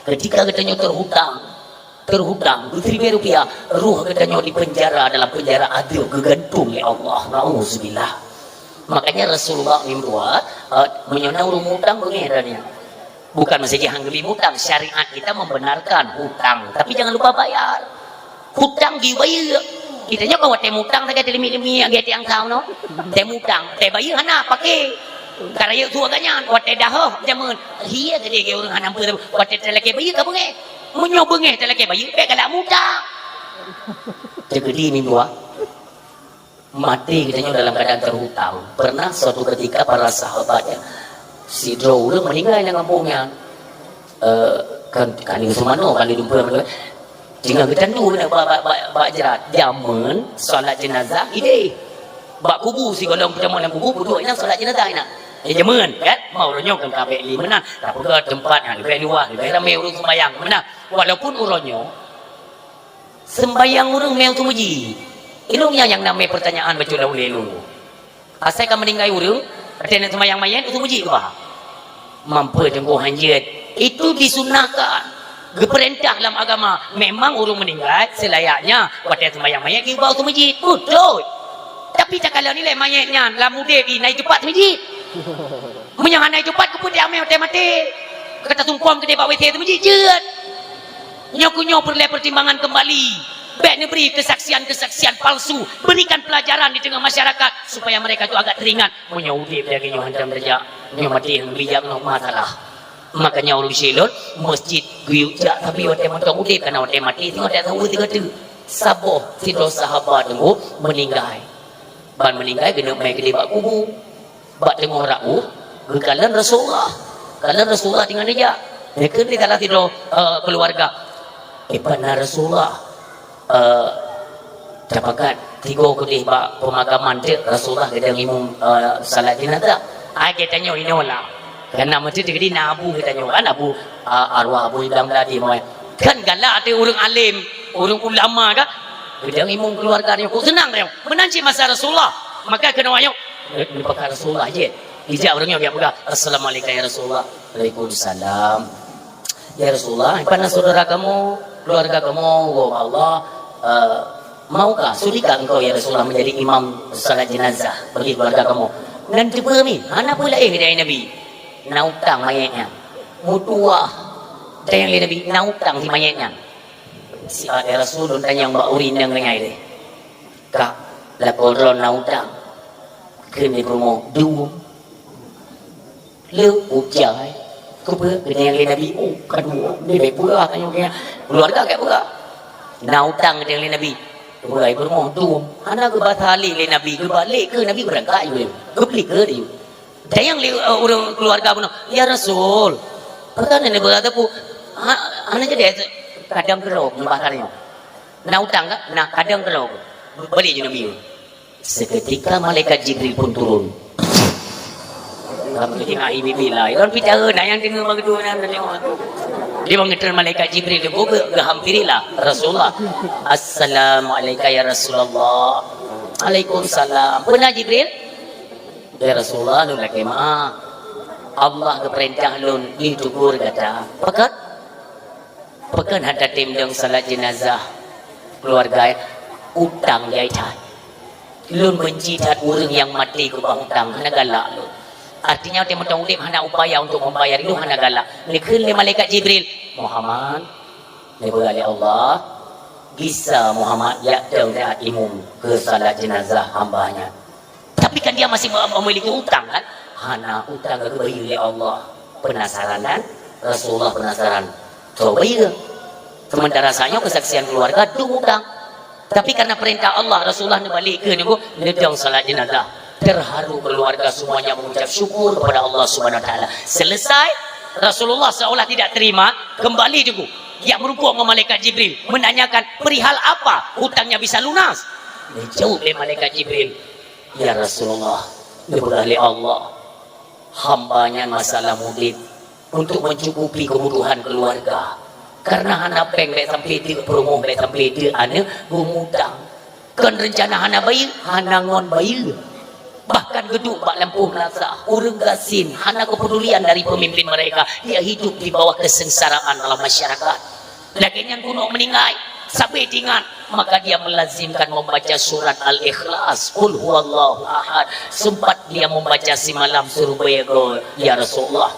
Ketika geutanyoe teuhutang, teuhutang beusiribèe rupiah, ruh geutanyoe dipenjara dalam penjara adeueb, geugantung lé Allah. Nauzubillah. Makanya Rasulullah meubuet, eh, meunyoe na ureueng mutang, beungèh droeneuh. Bukan meusaja han geubri mutang, syariat kita membenarkan hutang, tapi jangan lupa bayar. Hutang geubayeue. Kita nyoe kan watèe mutang sagai teulimit-limit, lagèe tiang tham nyoe. Teu mutang, teu bayeue hana paké. Ka rayeuk su geuh nyan, watèe dahôh jameun. Hiye tadi lagèe ureueng hana peue, watèe talakèe bayeue ka beungèh. Meunyoe beungèh talakèe bayeue, bèk galak mutang. Teukeudi meubuet. Maté geutanyoe dalam keadaan terhutang. Pernah suatu ketika para sahabat, ya, sidroe ureueng meninggai lam gampông nyan. Eh, kan, kan di Seumano, kan di Dumpeue, tinggai geutandu bak, bak, bak, bak jrat. Jameun salat jenazah idéh. Bak kubu sigohlom peutamong lam kubu, peuduek inan salat jenazah inan. Eh, jameun, kan? Ma uroe nyoe kan ka bèk lé meunan. Tapeugah teumpat nyang leubèh luwah, leubèh ramé ureueng seumbahyang meunan. Walaupun uroe nyoe seumbahyang ureueng mè u meuseujid. Ilôn nyan nyang namè peurtanyaan bacut lam ulèe lôn. Asai ka meuninggai ureueng, watèe neuk seumbahyang manyèt u meuseujid keu bah? Mampu teungku hanjeuet. Itu disunnahkan. Geupeurintah lam agama. Memang ureueng meuninggai seulayaknya watèe seumbahyang manyèt geuba u meuseujid. Beutôi. Tapi takalon ilèe manyèt nyan lam udép jih na i teumpat meuseujid. Meunyoe hana i teumpat, keupeue diamé watèe maté? Ka tasumpom keudéh bak WC meuseujid jeuet. Nyoe keuh nyoe peureulèe peutimbangan keumbali. Bèk neubri keusaksian-keusaksian palsu. Berikan pelajaran di teungoh masyarakat supaya mereka tu agak teuringat. Meunyoe udép lagèe nyoe hantom tajak, nyoe maté han bijak ngon masalah. Makanya ureueng syèh lôn, meuseujid geuyue jak, tapi watèe mantong udép, kana watèe maté singoh tajak saweue sigoe teuk. Saboh sidroe sahabat teungku meuninggai. Ban meuninggai geuneuk mè keudéh bak kubu. Bak teungoh raoh, geukalon Rasulullah. Kalon Rasulullah tinggai neujak. Neukheun lé salah sidroe, eh, keuluwarga, "Eh, pana Rasulullah?" Eh, tapakat tigo keudéh bak peumakaman teuk, Rasulullah geudong imum, eh, salat jenazah. Ai geutanyoe inoe lah. Kana meuteuk di na abu geutanyoe kan, abu, eh, arwah Abu Idam tadi moe. Kan galak teuh ureueng alim, ureueng ulama kan. Geudong imum keuluwarga nyoe, kok seunang nyoe. Meunan cit masa Rasulullah. Maka keunoe nyoe, eh, neupakat Rasulullah jih. Ijak ureueng nyoe, geujak peugah, "Assalamualaikum ya Rasulullah." "Waalaikumsalam." "Ya Rasulullah, pana saudara kamu, keluarga kamu, wahai Allah, eh, maukah, sudikah engkau ya Rasulullah menjadi imam salat jenazah bagi keluarga kamu?" "Nan teupeue mi, hana peue laén," geutanyong Nabi. "Na utang manyét nyan." "Meutuwah," geutanyong lé Nabi, "na utang si manyét nyan?" "Siat ya Rasul, lôn tanyong bak ureueng inong ngon ayah deh." "Kak, lakoe droe na utang." Kheun lé peurumoh, "Dum." "Le ujai." "Keupeue?" Geutanyong lé Nabi, "Oh, ka dum. Ni bèk peugah," tanyong lé keuluwarga, "Bèk peugah." "Na utang," geutanyong lé Nabi. Geupeubuet peurumoh, "Dum." Hana geubasa lé Nabi, geubalek keu Nabi beurangkat jih. Geupeulik keu di. Tanyong lé, eh, ureueng keuluwarga bunoe, "Ya Rasul, pakon hana beurasa pu-, ha, hana jadi kadang keudroe nibak tanyoe? Na utang ka? Na kadang keudroe." Balek jih Nabi. Seketika malaikat Jibril pun turun. Kamu jadi nahi bibi lah. Iron pita na nyang deungoe bak geudu nyan tanyong. Dia mengeter malaikat Jibril, dia geuhampirilah Rasulullah. "Assalamualaikum ya Rasulullah." "Waalaikumsalam." "Peue na Jibril?" "Ya Rasulullah, lôn lakèe meu'ah. Allah geupeurintah lôn jiteugur gata." "Pakon?" "Pakon hana tatem dong salat jenazah keuluwarga, eh? Utang jai that. Lôn beunci that ureueng nyang maté keubah utang, hana galak lôn. Artinya, watèe mantong udép hana upaya untuk membayar, lôn hana galak." Neukheun lé malaikat Jibril, "Muhammad, neupeugah lé Allah, gisa Muhammad jak dong that imum keu salat jenazah hamba nyan." Tapi kan dia masih mem-, memiliki utang kan? Hana utang ka geubayeue lé Allah. Penasaran kan? Rasulullah penasaran. Coba iya. Sementara saat nyoe keusaksian keuluwarga dum utang. Tapi karena perintah Allah, Rasulullah neubalek keu neudong salat jenazah. Terharu keluarga semuanya mengucap syukur kepada Allah Subhanahu Wa Taala. Selesai, Rasulullah seolah tidak terima, kembali juga. Dia merumpok dengan malaikat Jibril, menanyakan perihal apa hutangnya bisa lunas. Dijawab oleh malaikat Jibril, "Ya Rasulullah, neupeugah lé Allah, hamba nyan masa lam udép untuk mencukupi kebutuhan keluarga. Karena hana péng bèk sampai teuk peurumoh, bèk sampai teuk aneuk, geumutang. Kon reuncana hana bayeue, hana ngon bayeue. Geuduek bak lampôh meunasah, ureuëng gasien, hana keupedulian dari pemimpin mereka, dia hidup di bawah kesengsaraan dalam masyarakat. Lagée nyan keunoe meuninggai, sabe teuingat, maka dia melazimkan membaca surat Al-Ikhlas, Qul huwallahu ahad. Sempat dia membaca simalam siribée goe, ya Rasulullah.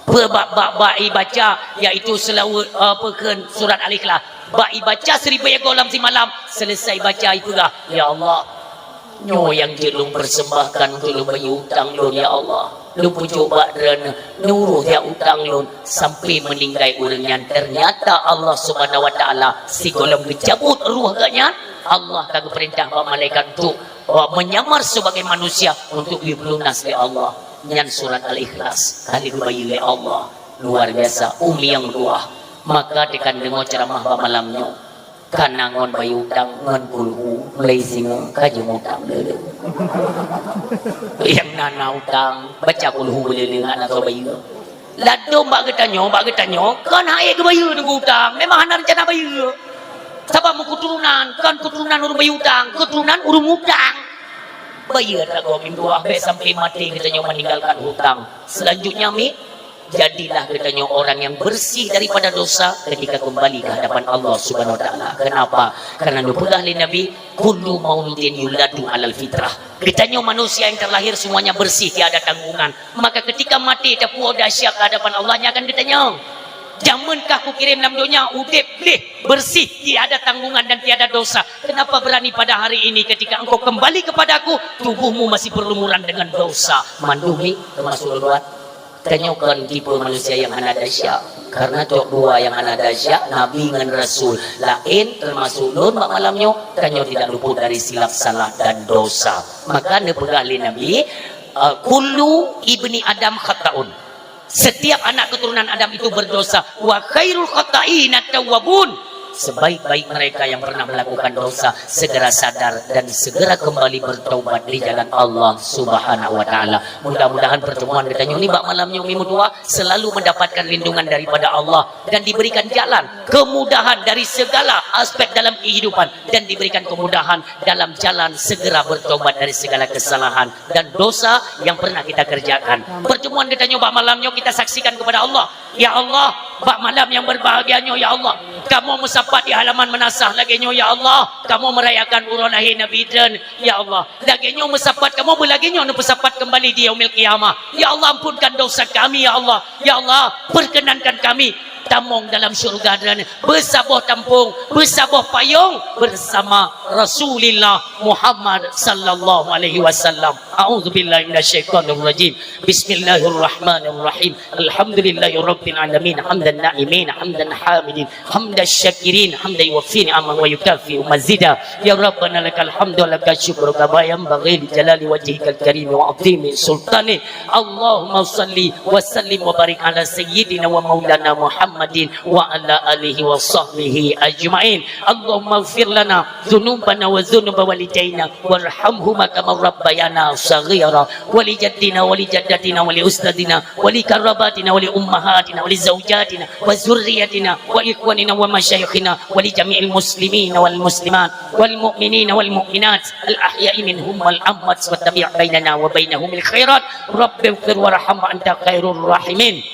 Peue bak, bak, bak ibaca, yaitu seulaweuet, eh, peue kheun surat Al-Ikhlas. Bak ibaca siribée goe lam simalam, selesai baca ipeugah, "Ya Allah, nyoe nyang jeuet lôn persembahkan untuk lôn bayeue utang lôn, ya Allah. Lôn pucok bak Droeneueh, neuroh jak utang lôn sampai meuninggai ureuëng nyan." Ternyata Allah Subhanahu wa Taala sigohlom geucabut roh geuh nyan, Allah ka geupeurintah bak malaikat untuk, eh, menyamar sebagai manusia untuk geupeurunas lé Allah. Nyan surat Al-Ikhlas ka lheueh geubayeue lé Allah. Luar biasa, umi nyang tuah. Maka teuka deungoe ceramah bak malam nyoe. Kana ngon bayeue utang ngon kulhu, mulai singoh ka jimutang dulu. Nyang na, na utang, baca kulhu dulu, hana soe bayeue. Ladôm bak geutanyoe, bak geutanyoe, kon hana geubayeue nunggu utang, memang hana rencana bayeue. Sabab meuketurunan, kon keturunan ureuëng bayeue utang, keturunan ureuëng utang. Bayeue atra gob meutuah, bék sampai maté geutanyoe meninggalkan hutang. Selanjutnya, mi, jadilah geutanyoe orang yang bersih daripada dosa ketika kembali ke hadapan Allah Subhanahu wa Taala. Kenapa? Karena neupeugah lé Nabi, "Kullu mauludin yuladu alal fitrah." Geutanyoe manusia yang terlahir semuanya bersih, tiada tanggungan. Maka ketika maté, tapuwoe dahsyat ke hadapan Allah, nyan akan geutanyoe. Jameun kah kukirém lam donya, udeb gleh, bersih, tiada tanggungan dan tiada dosa. Kenapa berani pada hari ini ketika engkau kembali kepadaku, tubuhmu masih berlumuran dengan dosa? Mandum ni termasuk lôn buat. Tanyoe kon tipe manusia nyang hana dahsyat. Karena cok dua nyang hana dahsyat, Nabi ngon Rasul. Laén termasuk lôn bak malam nyoe, tanyoe tidak luput dari silap salah dan dosa. Maka neupeugah lé Nabi, eh, "Kullu ibni Adam khata'un." Setiap anak keturunan Adam itu berdosa. "Wa khairul khata'ina tawwabun." Sebaik-baik mereka yang pernah melakukan dosa, segera sadar dan segera kembali bertaubat di jalan Allah Subhanahu wa Taala. Mudah-mudahan pertemuan geutanyoe ni bak malam nyoe mi meutuah selalu mendapatkan lindungan daripada Allah dan diberikan jalan kemudahan dari segala aspek dalam kehidupan dan diberikan kemudahan dalam jalan segera bertobat dari segala kesalahan dan dosa yang pernah kita kerjakan. Pertemuan geutanyoe bak malam nyoe kita saksikan kepada Allah. Ya Allah, bak malam yang berbahagia nyoe, ya Allah, kamoe meusapat di halaman meunasah lagée nyoe, ya Allah, kamoe merayakan uroe lahé Nabi Idris, ya Allah, lagée nyoe meusapat kamoe, beulagée nyoe neupeusapat kembali di yaumil qiyamah. Ya Allah, ampunkan dosa kami, ya Allah. Ya Allah, perkenankan kami tamong dalam syurga Droeneueh beusaboh tampong, beusaboh payong bersama Rasulullah Muhammad sallallahu alaihi wasallam. A'udzubillahi minasyaitonirrajim. Bismillahirrahmanirrahim. Alhamdulillahirabbil alamin. Hamdan na'imin, hamdan hamidin, hamdan syakirin, hamdan yuwafi ni'amahu wa yukafi mazida. Ya Rabbana lakal hamdu wa lakal syukru kama yanbaghi li jalali wajhikal karimi wa azimi sultani. Allahumma salli wa sallim wa barik ala sayyidina wa maulana Muhammadin wa ala alihi wa sahbihi ajma'in. Allahumma ighfir lana dzunubana wa dzunuba walidaina warhamhuma kama rabbayana shaghira, wa li jaddina wa li jaddatina wa li ustadzina wa li qarabatina wa li ummahatina wa li zaujatina wa dzurriyyatina wa ikhwanina wa masyayikhina wa li jami'il muslimina wal muslimat wal mu'minina wal mu'minat al ahya'i minhum wal amwat wa tabi' bainana wa bainahumil khairat. Rabbighfir warham wa anta khairur rahimin.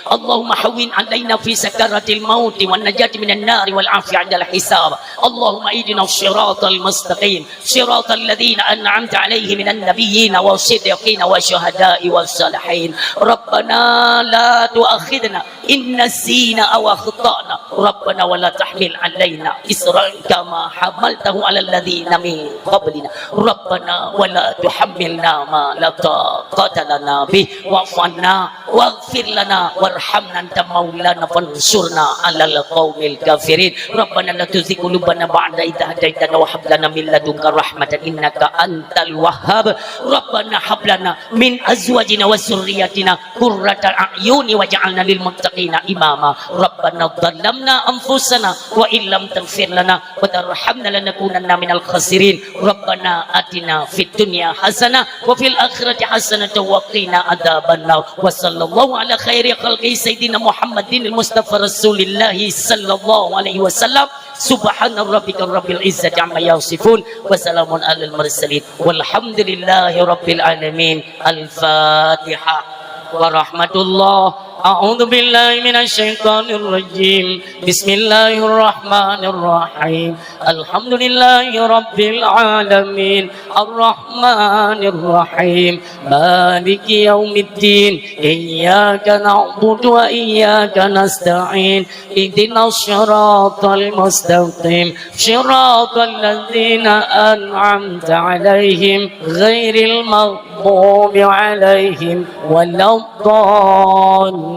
Allahumma hawwin alaina fi sakaratil mauti wan najati minan nari wal afi 'indal hisab. Allahumma ihdina shiratal mustaqim, shiratal ladzina an'amta 'alaihim minan nabiyyina was siddiqina wasy syuhada'i was salihin. Rabbana la tu'akhidna in nasina aw akhtana. Rabbana wa la tahmil 'alaina isran kama hamaltahu 'alal ladzina min qablina. Rabbana wa la tuhammilna ma la taqata lana bih, wa'fu 'anna waghfir lana warhamna anta maulana fansurna 'alal qaumil kafirin. Rabbana la tuzigh qulubana ba'da idh hadaitana wa hab lana min ladunka rahmatan innaka antal wahhab. Rabbana hab lana min azwajina wa dzurriyyatina qurrata a'yuni waj'alna lil muttaqina imama. Rabbana zalamna anfusana wa illam taghfir lana wa tarhamna lanakunanna minal khasirin. Rabbana atina fid dunya hasanah wa fil akhirati hasanah wa qina adzabannar. Wa sallallahu Sallallahu ala khairi khalqi sayyidina Muhammadin al-Mustafa Rasulillah sallallahu alaihi wasallam. Subhana rabbika rabbil izzati amma yasifun. Wa salamun alal mursalin. Walhamdulillahi rabbil alamin. Al-Fatihah. Wa rahmatullah. A'udzu billahi minasy syaithanir rajim. Bismillahirrahmanirrahim. Alhamdulillahi rabbil alamin. Arrahmanirrahim. Maliki yaumiddin. Iyyaka na'budu wa iyyaka nasta'in. Ihdinas siratal mustaqim. Siratal ladzina an'amta 'alaihim ghairil maghdubi 'alaihim waladdallin.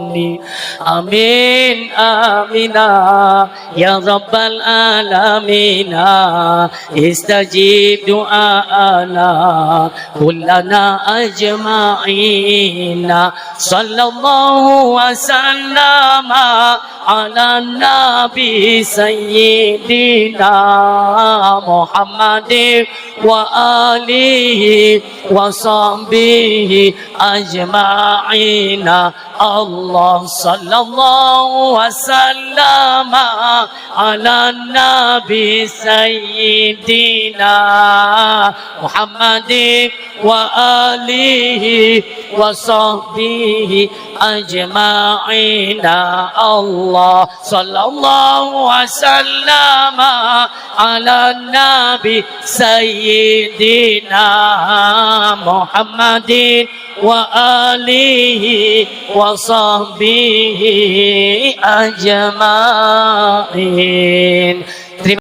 Amin. Amina. Ya Rabbal Alamina, istajib du'aana kullana ajma'ina. Sallallahu wa sallama ala nabi sayyidina Muhammadin wa alihi wa sahbihi ajma'ina. Allah sallallahu wa sallama ala nabi sayyidina Muhammadin wa alihi wa sahbihi ajma'ina. Allah sallallahu wa sallama ala nabi sayyidina Muhammadin wa alihi wa sahbihi ajma'in.